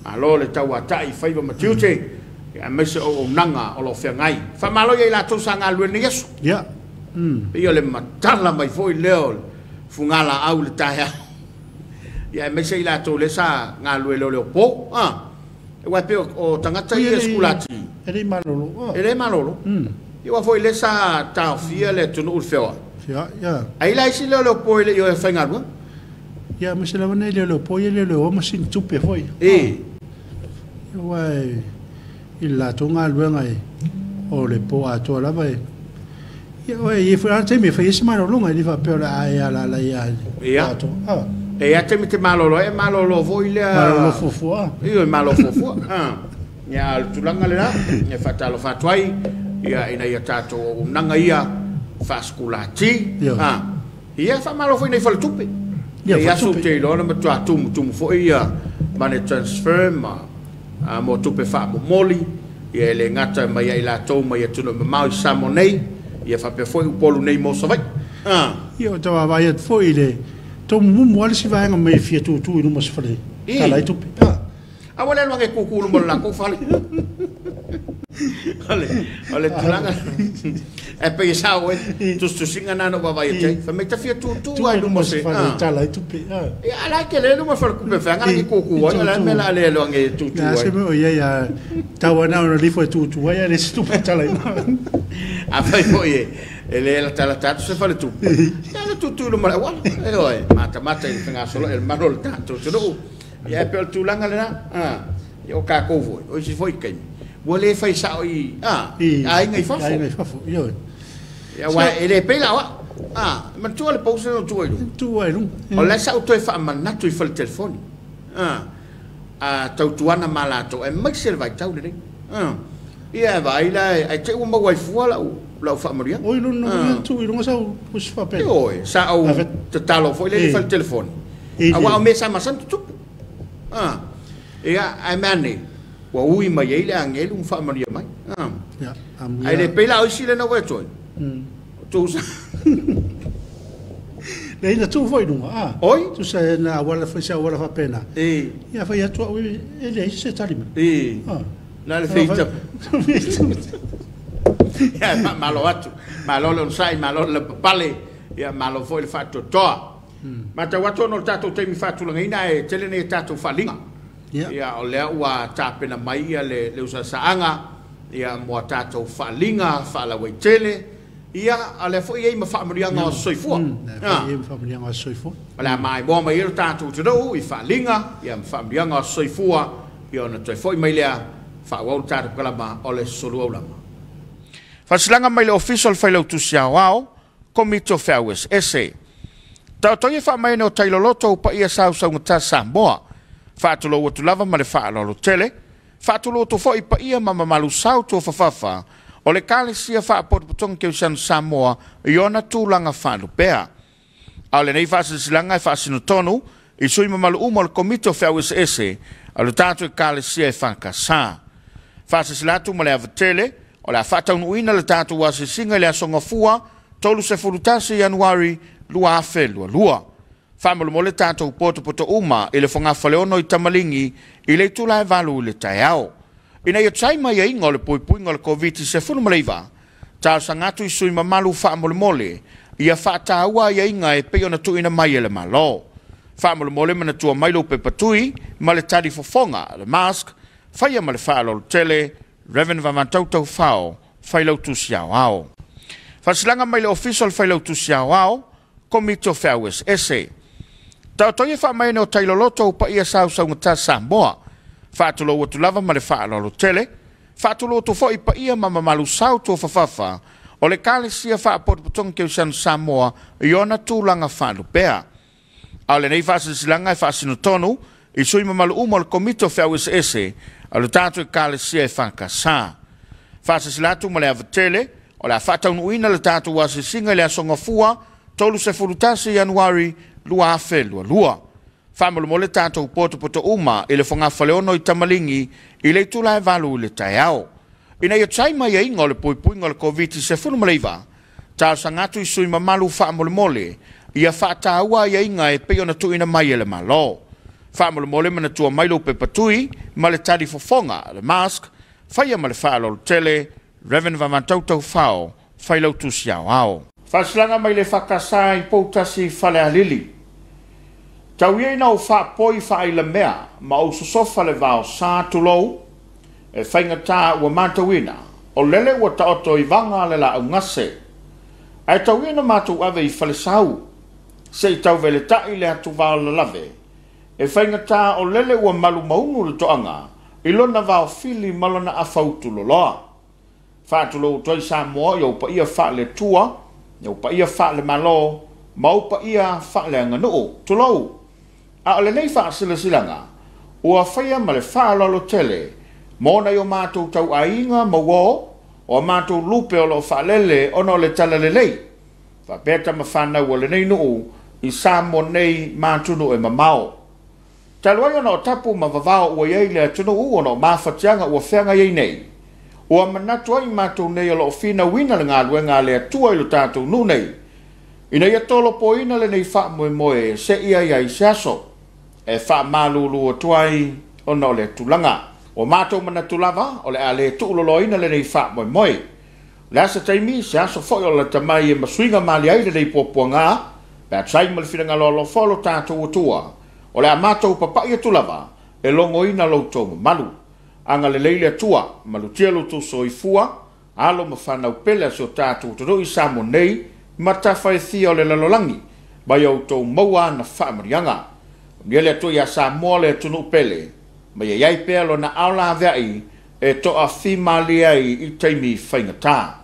Malo le tau atai, whaiva matiute, ia maise o nanga o lo whengai. Whamalo ia i lātou sa ngā lue ni Yesu. Ia. Ia le matala mai foi leo, fungala au le taea. Ia maise i lātou le sa ngā lue leo leo po. E wai pe o tangata i e skulati. E le malolo. E le malolo. Ia wai foi le sa taofia le tunu ul wheoa. Ia, ia. Ai lai si leo leo po i le i o e whaingarua. Ia, ma se lava nei leo leo po i leo leo o ma sin tupe foi. E. Ia wai i lātou ngā luenga e o le po atoa lava e. Ia wai i whai te me whai isi malolonga i li whapeo le ai ala ala ia. Ia. Atoa. E a te me te malolo e malolo foi lea. Malolo fuafua. Ia malolo fuafua. Ia le tulaga le la, ia whatalo whatuai, ia ina ia tātou o nanga ia whaskulati. Ia. Ia whamalo foi nei whaletupe. Ia, Ia asu whaletupe. te iloa na matua tumu tumu foi ia money transfer ma mo tupe whaamomoli. Ia le ngata mai ai lātou mai atunu mamau i Samoa nei. Ia whapea foi upolu nei mo Savai. Ia o tawa vai atu foi le tō mumu ale si vaenga mai fia tūtū i luma se whale. I. Tala i tupe. A wale alua nge kuku luma la kou whale. Ole tulaga. E pe i sao e, tustusinga nana wa vai e te. Wha mei ta fia tūtū ai luma se. Whale tala i tupe. Ia ala ke le luma whale kupe whanga nge kuku ai. Ala mela ale alua nge tūtū Nā ai. se me o ia ia taua nā ona lifo e tūtū ai ale se tupe tala i. A whai foi e. E le la tala tatu se whale tupe. Ia le tūtū luma le wala. E oe, mata mata i whenga solo e maro le tātou tunu. Ia e pe o le tulaga le na. Ia o kākou foi. O isi foi kaimi. Ua le whai sao i, a inga i fafo. A inga i fafo, ia oe. Ia wa e le pela wa. Man tua le pause no tua i lunga. Tua i lunga. O le sa o toe whaamanatu i whale telefoni. A tautuana mā lātou. E mai se le vai tau le rei. Ia vai la, ai te ua maua i fua lau whaamaria. Oi luna, tu i lunga sau usi whapena. Ia oe, sa au tatalo foi le whale telefoni. A wa o me sa masan tutupu. Ia, ai mea nei. Ua ui mai ei le angelu nga whaamaria mai. Ia, Ai le pela o isi le na wea toi. Tu sa. Le ina tu foi lunga. Oi? Tu sa na awala foi sa awala whapena. E. Ia whai atua ui e le isi se tarima. E. Na le feita. Ia malo atu. Malo le onsai, malo le papale. Ia malo foi le whaatotoa. Ma tau atu ono le tātou teimi whaatulangaina e tele nei tātou whalinga. Ia o lea ua tapena mai ia le usasaaga ia mo a tatou faaaliga faalauaitele ia a lea foi e i ai ma faamanuiaga o soifua. Lea foi e i ai ma faamanuiaga o soifua. O le a maimoa mai ai lo tatou atunuu i faaaliga ia ma faamanuiaga o soifua ia ona toe foi mai lea faaauau le tatou kalama o le sulu aulama. Faasilaga mai le Ofisa o le Failautusi Aoao, Komiti o Feau Eseese. Taoto ia faamaene o tailoloto o paia sausaugata Samoa. Faatulou atu lava ma le faaaloalo tele. Faatulou atu foi paia ma mamalu sau tuafafafa o le Ekalesia Faapotopotoga Kerisiano Samoa i ona tulaga faalupea. A o lenei faasilasilaga e faasinotonu i sui mamalu uma o le Komiti o Feau Eseese a le tatou Ekalesia e EFKS. Faasilasila atu ma le ava tele o le a faataunuuina le tatou asiasiga i le aso Gafua 31 Ianuari 2022. Faamolemole tatou potopoto uma i le fogafaleono i Tamaligi i le itula e 8 i le taeao. Ina ia tusa ai ma aiaiga o le puipuiga o le Koviti-19, talosaga atu i sui mamalu faamolemole ia faataua aiaiga e pei ona tuuina mai e le Malo. Faamolemole manatua mai lou pepa tui ma le tali fofoga, le mask, faia ma le faaaloalo tele, Reverend Vavatau Taufao, Failautusi Aoao. Faasilaga mai le Ofisa o le Failautusi Aoao, Komiti o Feau Eseese. Taoto ia faamaene o tailoloto o paia sausaugata Samoa. Faatulou atu lava ma le faaaloalo tele. Faatulou atu foi paia ma mamalu sau tuafafafa o le Ekalesia Faapotopotoga Kerisiano Samoa i ona tulaga faalupea. A o lenei faasilasilaga e faasinotonu i sui mamalu uma o le Komiti o Feau Eseese a le tatou Ekalesia EFKS. Faasilasila atu ma le ava tele o le a faataunuuina le tatou asiasiga i le aso Gafua 31 Ianuari 2022. Faamolemole tatou potopoto uma i le fogafaleono i Tamaligi i le itula e 8 i le taeao. Ina ia tusa ai ma aiaiga o le puipuiga o le Koviti-19, talosaga atu i sui mamalu faamolemole ia faataua aiaiga e pei ona tuuina mai e le Malo. Faamolemole manatua mai lou pepa tui ma le tali fofoga, le mask, faia ma le faaaloalo tele, Reverend Vavatau Taufao, Failautusi Aoao. Faasilaga mai le EFKS i Poutasi Falealili. Tau ia ina ou faapoi faailamea ma ou sosofa le vao sa tulou, e faigata ua matauina, o lele ua taoto i vaga le laaugase. Ae tau ia ina matou ave i falesau, se i tauveletai le atuvao lalave, e faigata o lele ua malumaunu le toaga i lona vaofili ma lona afautu loloa. Faatulou atu ai Samoa i ou paia faale-Atua, i ou paia faale-Malo, ma ou paia faaleaganuu. Tulou! A o lenei faasilasilaga, ua faia ma le faaaloalo tele mo nai o matou tauaiga ma uo o a matou lupe o lo o faalele ona o le talalelei, faapea tama fanau a lenei nuu i Samoa nei ma atunuu e mamao. Talu ai ona o tapu ma vavao ua i ai le atunuu ona o mafatiaga ua feagai ai nei, ua manatu ai matou nei o lo o finauina le galuega a le Atua i lo tatou nuu nei, ina ia tolopoina lenei faamoemoe seia i ai se aso e faamalulu atu ai ona o lea tulaga. Ua matou manatu lava o le a le tuuloloina lenei faamoemoe. O le a se taimi, se aso foi o lata mai e masuiga malie ai lenei puapuaga, pe a tusa ai ma le finagalo alofa o lo tatou Atua, o le a matou papai atu lava e logoina lo outou mamalu. Agalelei le Atua, malutia lo outou soifua, alo ma fanau pele a si o tatou atunuu i Samoa nei ma tafa e fia o le lalolagi, ma ia outou maua ana faamanuiaga. Manuia le Atua ia Samoa le atunuu pele, ma ia i ai pea lona ao laveai e toafimalie ai i taimi faigata.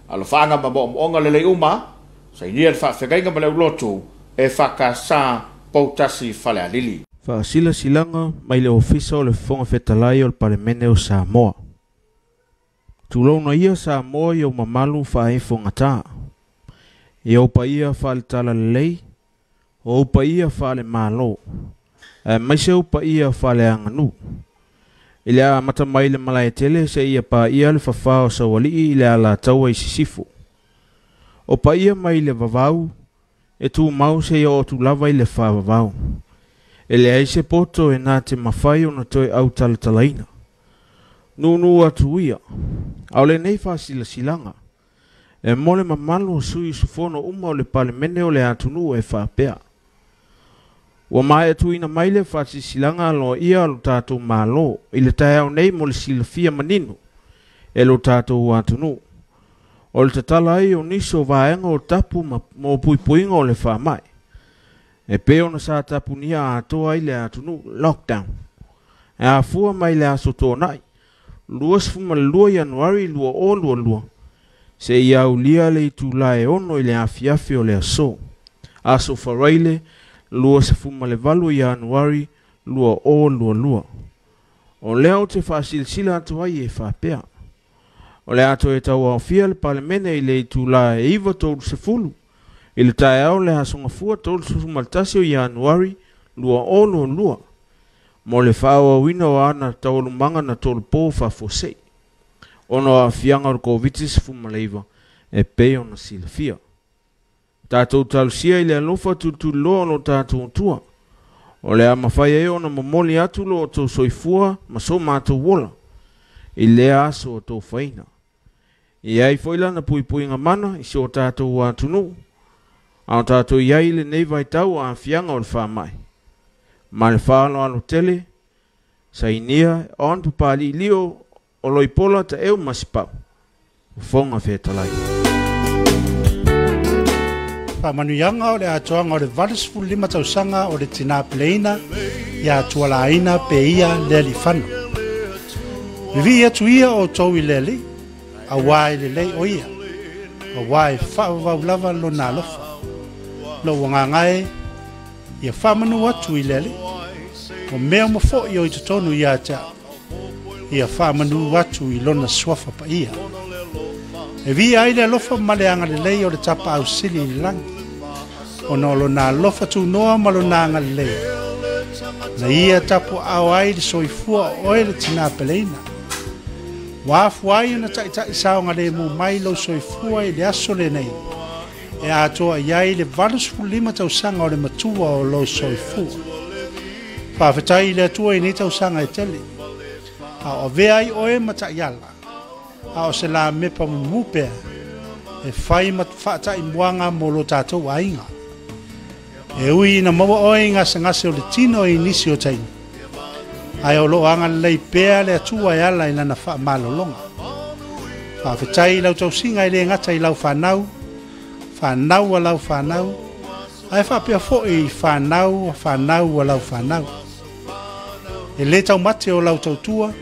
Alofaaga ma moomooga lelei uma, sainia le faafeagaiga ma le aulotu EFKS Poutasi Falealili. Faasilasilaga mai le Ofisa o le Fofoga Fetalai o le Palemene o Samoa. Tulouna ia Samoa i ou mamalu faaifogata, i ou paia faale-talalelei, o ou paia faale-Malo, aemaise ou paia faaleaganuu. I le amata mai le Malaetele seia paia le fafā o Saualii i le Alataua i Sisifo. O paia mai le vavau e tumau seia oo atu lava i le faavavau. E leai se poto e na te mafai ona toe autalatalaina. Nūnū atu ia, a o lenei faasilasilaga, e mo le mamalu o sui usufono uma o le Palemene o le atunuu e faapea. Ua maea tuuina mai le faasilasilaga aloaia a lo tatou Malo i le taeao nei mo le silafia manino e lo tatou atunuu. O le tatala ai o nisi o vaega o tapu ma mo puipuiga o le faamai. E pei ona sa tapunia atoa ai le atunuu lockdown. E afua mai le aso Toonai 22 Ianuari 2022 seia aulia le itula e 6 i le afiafi o le aso. Aso Faraile 28 Ianuari 2022. O lea ou te faasilasila atu ai e faapea. O le a toe tauaofia le Palemene i le itula e 9:30 i le taeao le aso Gafua 31 o Ianuari 2022 mo le faaauauina o ana taualumaga na tolopo faafuasei ona o aafiaga o le Koviti-19 e pei ona silafia. Tatou talosia i le alofa tulituliloa o lo tatou Atua. O le a mafai ai ona momoli atu lo outou soifua ma so matou ola i lea aso atofaina. E i ai foi lana puipuiga mana i si o tatou atunuu, a o tatou i ai i lenei vaitau o aafiaga o le faamai. Ma le faaaloalo tele, sainia on Papali'ilio o Loipola Taeu Masipau, Fofoga Fetalai. Faamanuiaga o le atoaga o le 85 tausaga o le tinā peleina ia tualaina pe ia le alifano. Vivii atu ia outou i le Alii, auā e lelei o ia, auā e faavavau lava lona alofa. Lou agaga e, ia faamanu atu i le Alii, o mea uma foi o i totonu ia te au, ia faamanu atu i lona suafa paia. E viia ai le alofa ma le agalelei o le Tapaau Sili i le lagi, ona o lona alofa tunoa ma lona agalelei, na ia tapuaao ai le soifua o oe le tinā peleina. Ua afua ai ona taitai saogalemu mai lou soifua i le aso lenei, e atoa i ai le 85 tausaga o le matua o lou soifua. Faafetai i le Atua i nei tausaga e tele, a o avea ai oe ma taiala, a o se lamepa mumu pea, e fai ma faataimuaga mo lo tatou aiga. E ui ina maua oe i gasegase o le tino i nisi o taimi, ae o loo agalelei pea le Atua e ala i lana faamalologa. Faafetai i lau tausiga e le gata i lau fanau, fanau a lau fanau, ae faapea foi i fanau a fanau a lau fanau. E le taumate o lau tautua,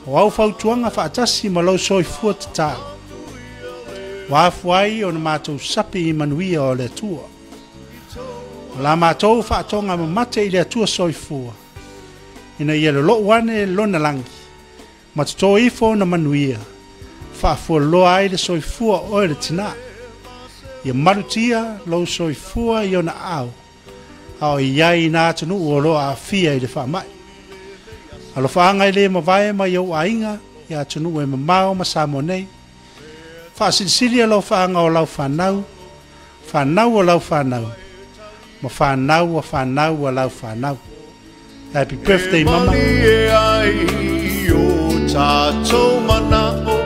o au fautuaga faatasi ma lau soifua tatalo. Ua afua ai ona matou sapi i manuia o le Atua. O la matou faatoga mamate i le Atua soifua, ina ia lolou ane lona lagi, ma toto ifo ona manuia, faafualoa ai le soifua o oe le tinā. Ia malutia lou soifua i ona aao, a o i ai i nā atunuu o lo o aafia i le faamai. Alofaaga e le mavae mai ou aiga i atunuu e mamao ma Samoa nei. Faasilisili alofaaga o lau fanau, fanau o lau fanau, ma fanau a fanau a lau fanau. Happy birthday, mama. E ai o tātou mana'o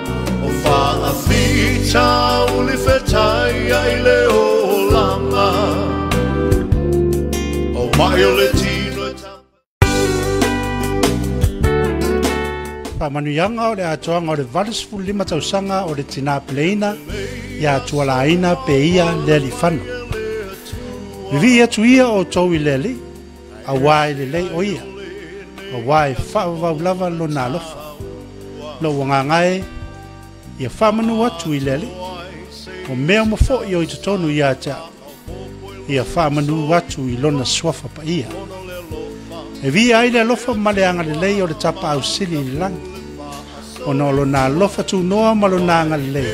o faafitauli fetai ai le olaga o mai o le tino e ta Faamanuiaga o le atoaga o le 85 tausaga o le tinā peleina ia tualaina pe ia le alifano. Vivii atu ia outou i le Alii, auā e lelei o ia, auā e faavavau lava lona alofa. Lou agaga e, ia faamanu atu i le Alii, o mea uma foi o i totonu ia te au, ia faamanu atu i lona suafa paia. E viia ai le alofa ma le agalelei o le Tapaau Sili i le lagi, ona o lona alofa tunoa ma lona agalelei,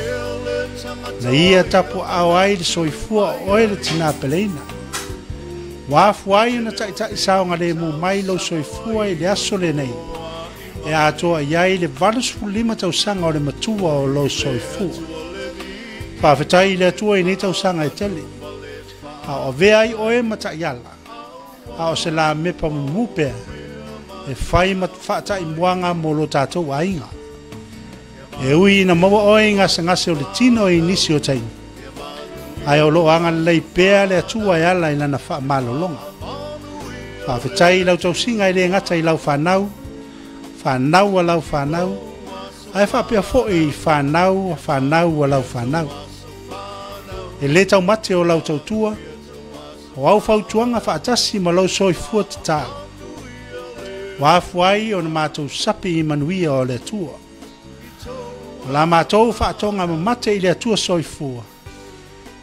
na ia tapuaao ai le soifua o oe le tinā peleina. Ua afua ai ona taitai saogalemu mai lou soifua i le aso lenei, e atoa i ai le 85 tausaga o le matua o lou soifua. Faafetai i le Atua i nei tausaga e tele, a o avea ai oe ma taiala, a o se lamepa mumu pea, e fai ma faataimuaga mo lo tatou aiga. E ui ina maua oe i gasegase o le tino i nisi o taimi, ae o loo agalelei pea le Atua e ala i lana faamalologa. Faafetai i lau tausiga e lē gata i lau fanau, fanau a lau fanau, ae faapea foʻi fanau a fanau a lau fanau. E lē taumate o lau tautua, o au fautuaga faatasi ma lou soifua tatalo. Ua afua ai ona matou sapi i manuia o le Atua. O la matou faatoga mamate i le Atua soifua,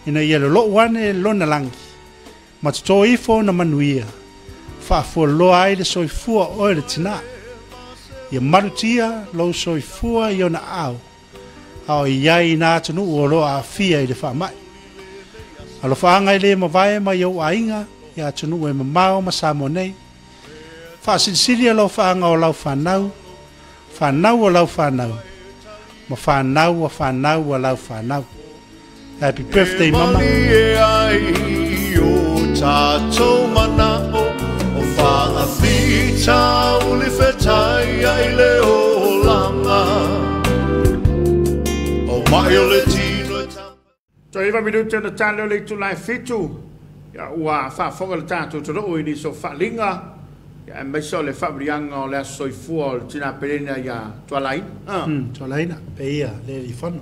ina ia lolo'u ane lona lagi, ma totō ifo ona manuia, faafualoa ai le soifua o oe le tinā. Ia malutia lou soifua i ona aao, a o i ai i nā atunuu o loo aafia i le faama'i. Alofaaga e lē mavae mai ou aiga i atunuu e mamao ma Samoa nei. Faasilisili alofaaga o lau fanau, fanau o lau fanau, ma fanau a fanau a lau fanau. Happy birthday, mama. E ai o tātou mana'o o faafitauli fetai ai le olaga o ma'i o le tino e ta Toe 9 minute na tale o le itula e 7. Ia, ua faafofoga le tatou atunuu i nisi o faaliga. Ia, aemaise o le faamaliaga o le aso soifua o le tina pelena ia Tualaina. Ah. Tualaina, pe ia le lifono.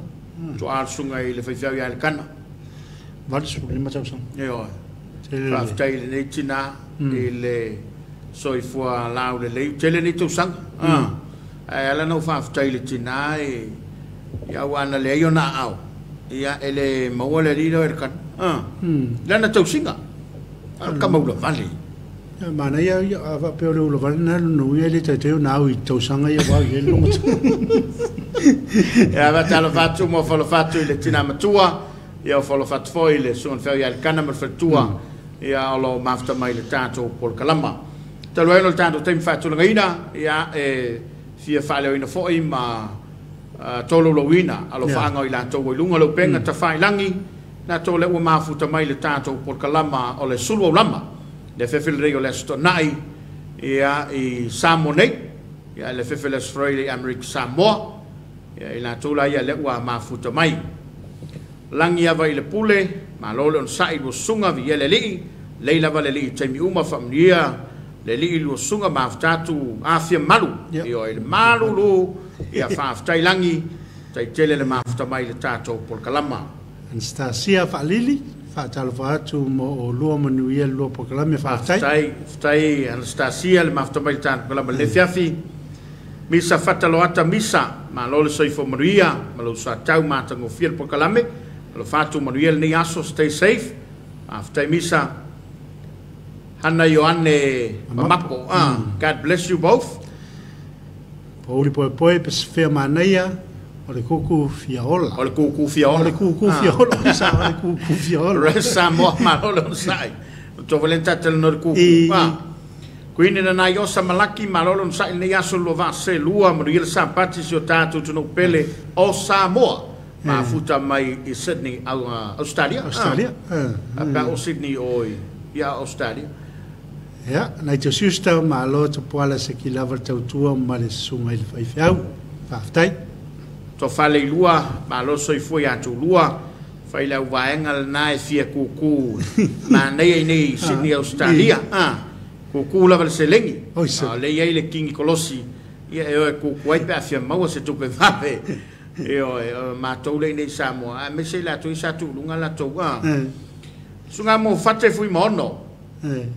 Tuaa le susuga i le faifeau ia Elekana. 85 tausaga. E oe. Faafetai i lenei tina i le soifua laulelei. Tele nei tausaga. Ah. Ae ala na ou faafetai i le tina e ia ua ana leai ona aao. Ia, e le maua le alii lea o Elekana. Ah. Lana tausiga. A kamaula vale. Ia, manaia ia, a faapea o le ulavale na lona uiga e le taitai ona au i tausaga ia ua au i ai le logo. Ia, faatalofa atu ma falofa atu i le tina matua. Ia, o falofa atu foi i le susuga i le feau ia Elekana ma le faletua. Ia, o lo o mafuta mai le tatou polokalama. Talu ai ona o le tatou taimi faatulagaina, ia, e fia faaleoina foi ma tolaulauina alofaaga o i latou ua i luga o le upega tafailagi, latou lea ua mafuta mai le tatou polokalama o le sulu aulama. Le fefe lenei o le Aso Toonai, ia, i Samoa nei. Ia, le fefe le Aso Faraile i Amerika Samoa. Ia, i latou la ia lea ua mafuta mai. Lagi ava i le pule, malo le onosai lua susuga viia le alii, lei lava le alii i taimi uma faamanuia le alii lua susuga mafuta atu afia malu. Ia, i le malulu, ia faafetai lagi, taitele le mafuta mai le tatou polokalama. Anastasia Faalili, faatalofa atu mo o lua manuia le lua polokalame, faafetai. Faafetai, faafetai Anastasia le mafuta mai le tatou polokalama le fiafi. Misa Fataloata Misa, malo le soifua manuia, ma lou soatau matagofie le polokalame. Alofa atu manuia lenei aso, stay safe. Faafetai Misa. Hana Ioane Mamapo. Ah, God bless you both. Pouli poepoe Pasifea manaia o le kuku fiaola. O le kuku fiaola. O le kuku fiaola, sa o le kuku fiaola. Rest Samoa malo le onosai. O tō valenta tele no le kuku. Ah. Kuini na nai osa malaki malo le onosai lenei aso lua vaa se lua manuia le sapati si o tātou atunuu pele o Samoa. Mafuta mai i Sydney, Australia. Australia. Ah. A o Sydney o i ia Australia. Ia, nai te siusta malo te poala se ki lava le tautua ma le susuga i le faifeau. Faafetai. To fale i lua, malo soifua ia atu lua, fai lau vaega lena e fia kuku manaia i nei Sydney, Australia. Ah, kuku lava le seleni. Oi, se. Ah, le i ai le kingi kolosi, ia e oe kuku ai pe a fia maua se tupe vave. E oe, o matou le i nei Samoa, a me se latou i sa tuulunga latou. Ah. Suga mo fate fui ma ono.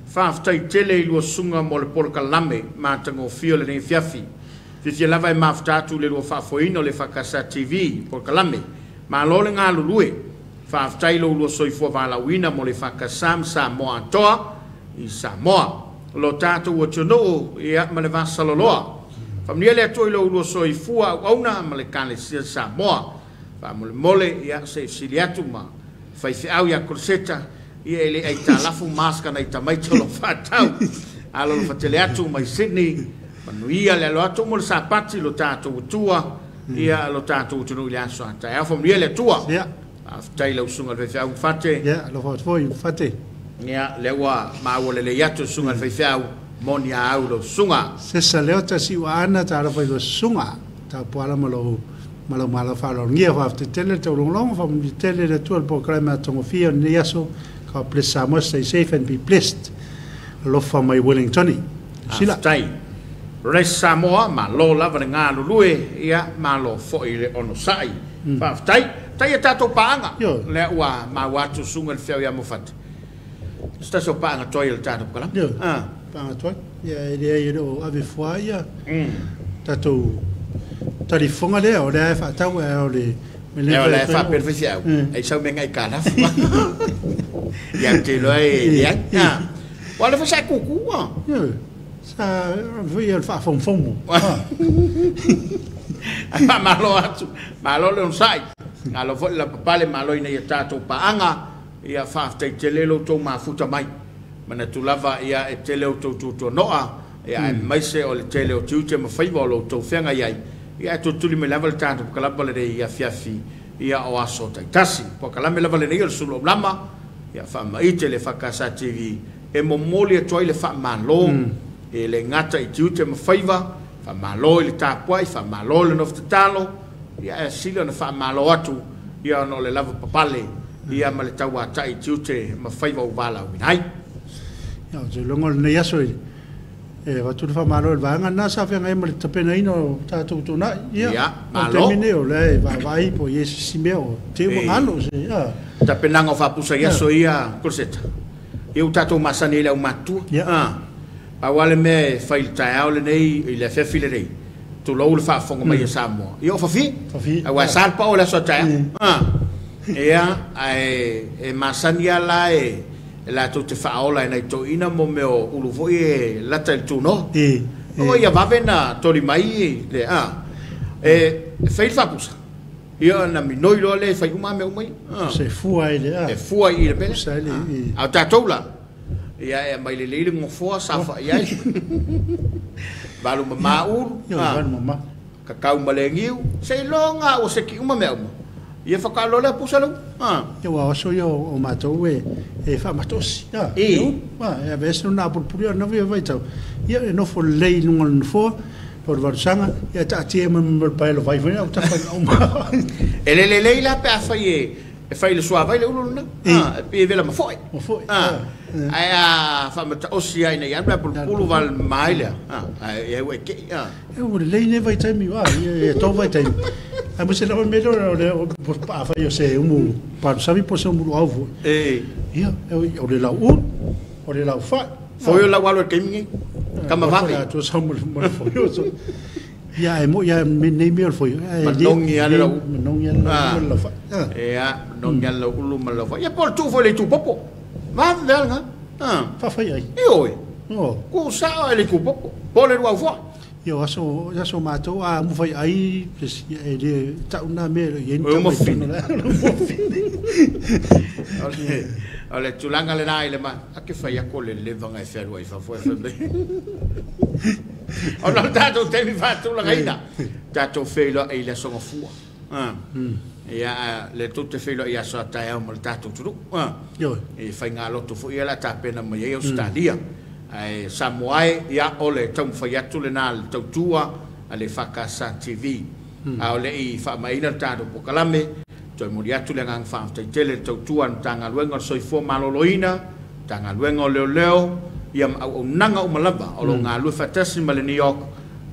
Faafetai tele i lua susuga mo le polokalame matagofie o lenei fiafi. Fiafia lava e mafuta atu le lua faafoeina o le Fakasa TV polokalame. Malo le galulue. Faafetai lo lua soifua valaauina mo le Fakasa ma Samoa atoa i Samoa. O lo tatou atunuu ia ma le vasaloloa. Faamanuia le Atua i lo lua soifua auauna ma le Ekalesia Samoa. Faamolemole ia se i fesili atu ma faifeau ia Korseta ia e le aitalafu maska na i tamaiti o lo faatau. Alo lo fatele atu mai Sydney, manuia le alo atu mo le sapati lo tatou atua, ia lo tatou atunuu i le aso a taeao. Faamanuia le Atua. Ia. Faafetai lau susuga i le faifeau fate. Ia, alofa atu foi fate. Ia, lea ua maua lelei atu le susuga i le faifeau, moni a au lau susuga. Sesa leota si ua ana talofa i lua susuga. Tau ma lou ma lau malo faaaloalogia faafetai tele le taulogologo faamanuia tele le Atua i le polokalame matagofie o lenei aso. God bless Samoa, stay safe and be blessed. Alofa mai Wellingtoni. Sila. Tai. Res Samoa, malo lava le galulue, ia malo foi le onosai. Faafetai. Tai e tātou paanga. Le ua maua atu susuga le feau ia Mofati. Se tasi o paanga toai o le tātou kalama. Io. Paanga toai. Ia e leai e le o ave fua ia. Tātou talifoga lea o lea e faatau e o le E o le faapea le faifeau. Ai sau mea ngai kalafu. Ia te loa e leai. Ua le fai sa kuku. Io. Sa foi le faafomofomo. Malo atu. Malo le onosai. Malo foi la papale malo ina ia tātou paanga. Ia faafetai tele lo tou mafuta mai. Manatu lava ia e tele o tou tutuanoa. Ia aemaise o le tele o tiute ma faiva o lo tou feagai ai. Ia e tulituli mai lava le tātou kalapa lenei ia fiafi ia o aso taitasi. Polokalame lava lenei o le sulu o lama. Ia faamaite le Fakasa TV e momoli atu ai le faamalo e le gata i tiute ma faiva, faamalo i le tapuai, faamalo i le nofo tatalo, ia e sili ona faamalo atu ia ona o le lava papale ia ma le tauatai i tiute ma faiva ua valaauina ai. Ia, o te iloga o lenei aso i e avatu le faamalo i le vaega lena sa feagai ma le tapenaina o tatou tuanai. Ia, Ia, o le malo. taimi nei o lea e vaavaai po o i ai se isi mea o te ua galo se, ia. Tapenaga o faapusa i aso ia, Koloseta. Ia ua tatou masani ai le aumatutua. Pau lava le mea e fai i le taeao lenei, i le afiafi lenei, tulou le faafofoga mai a Samoa. Ia o fafi. Fafi. Aua e sa le pao o le aso a taeao. Ia, ae e masani lava la e latou te faaola e nai toeaiina mo mea o ulu foi e lata i le tunoa. O ia vave na toli mai le e fai le faapusa. Ia na minoi loa le fai uma mea uma ia. Se fua ai le E fua i le pele. Pusa ai le A o tatou la, ia e mai lelei le gofoa safa'i ai. Valu mama ulu. Ia, valu mama. Kakau ma le giu. Seiloga ua seki uma mea uma. Ia whakaalo lea pusa lau. Ia ua oso ia o mātou e whaamatosi. E ave ese nuna apurupuri o na via vaitau. Ia e nofo lelei i luga o le nofoa, o le valusaga, ia taatia ma ma le paelo vai foi, au tawhai ngau ma. E lele lei la pe a fai e fai le suavai le ulu lena. E pi e vela mafoe. Mafoe. Ai a whamataosi ai nei alu apurupuru val mai lea. Ai e ue kei. E ua lelei nei vaitaimi, ia e tō vaitaimi. Ai mo se lava mea lea o le a fai o se umu palusavi po se umu luau foi. Ia, o le lau ulu, o le lau whai. Foi o lau alu e keimi nei. Kama vave. Ia, tua sau mo le foi o so. Ia, e mo, ia, me nei mea o le foi. Manongi ale lau. Manongi ale lau ulu ma lau whai. Ia, manongi ale lau ulu ma lau whai. Ia, po le tu foi le tu popo. Vave vea nga. Whawhai ai. Ia oe. Ku sao e le tu popo. Po le luau foi. Ia, aso, aso mātou, a muwhai ai, e le tau nā mea, ia ni O tau uma mai fine. tonu la, o uma fine. O le tulaga le nā i le ma, a ke whai ako le levanga e whenua i whafo e whamei. O nā tātou teimi whātulaga ina, tātou wheiloa e i le asoga fua. Ia, le tū te wheiloa i aso a taeao ma le tātou turu. E whai ngā loto fo ia la tāpena mai ai Australia. Ai Samoa e, ia o le taumawhai atu le nā le tautua a le Whakasa TV. A o le i whaamaina le tātou pokalame, toi mori atu le ngang whaaftai tele le tautua na tāngaluenga o le soifua maloloina, tāngaluenga o leo leo, ia ma au au nanga o malava, o lo ngā lue whatasi ma le New York,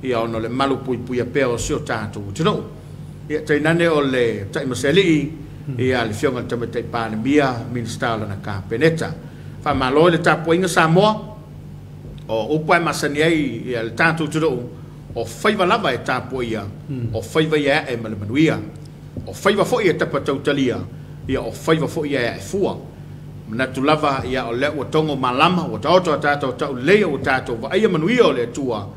ia ono le malu pui pui a pea o sio tātou tino. Ia teinane o le taimaselii, ia le fionga le tamatai Palemia, Minista o lana Kapeneta. Whaamalo i le tapuainga Samoa, o upa e masani ai ia le tātou tino, o whaiva lava e tāpua ia, o whaiva ia e malamanuia, o whaiva foi e tapa tautalia, ia o whaiva foi ia e fua. Manatu lava ia o le ua tongo malama, ua taoto a tātou tau leia o tātou vaia manuia o le atua,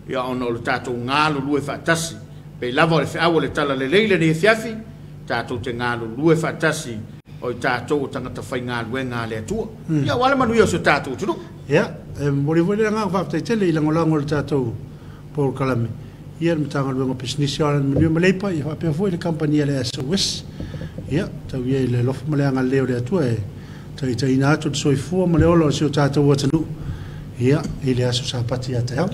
ia ona o le tātou ngālu lue whaatasi. Pei lava o le whiaua o le tala lelei le nei fiafi, tātou te ngālu lue whaatasi o i tātou o tangata whai ngālu e ngā le atua. Ia wale manuia o se tātou tunu. Ia, e mori voi le ngā whāptai tele i langolango le tātou Paul Kalame. Ia le matanga luenga pisinisi o ala manuia maleipa, ia whapea foi le kampania le SOS. Ia, tau ia i le lofa ma le anga leo le atua e taitaina atu le soifua ma le ola o se o tātou atanu. Ia, i le aso sapati ia te hau.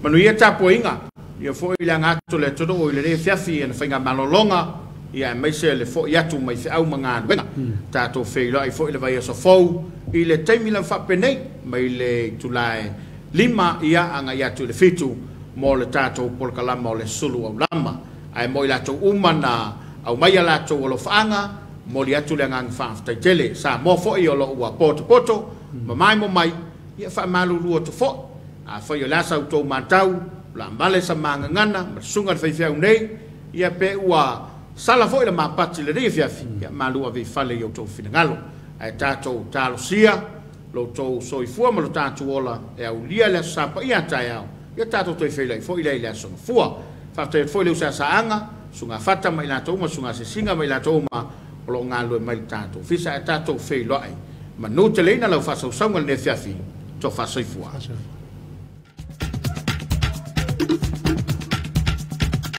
Manuia tapuainga, ia foi le anga atu le tunu o i le re fiafi e na whainga malolonga, Ia aemaise le fo'i atu mai feau ma galuega. Tatou feiloai foi le vaiaso fou i le taimi lava faapenei mai le itula e 5 ia agai atu i le 7 mo le tatou polokalama o le sulu aulama. Ae mo i latou uma na aumai a latou alofaaga, momoli atu le agaga faafetai tele. Samoa foi o lo o ua potopoto ma maemo mai, ia faamalulu atu foi. Afai o le a sa outou matau, o le a vale sa magagana ma le susuga i le faifeau nei, ia pe ua sala foi le mapati i lenei afiafi, ia malu ave i fale i outou finagalo. Ae tatou talosia lo outou soifua ma lo tatou ola e aulia le Aso Sa paia a taeao, ia tatou toe feiloai foi lea i le Aso Gafua. Faafetai atu foi i le Usasaaga, Susuga Fata ma i latou uma, Susuga Asiasiga ma i latou uma o lo o galulue mai i le tatou ofisa. Ae tatou feiloai manuteleina lau faasausauga i lenei afiafi. Tofa soifua.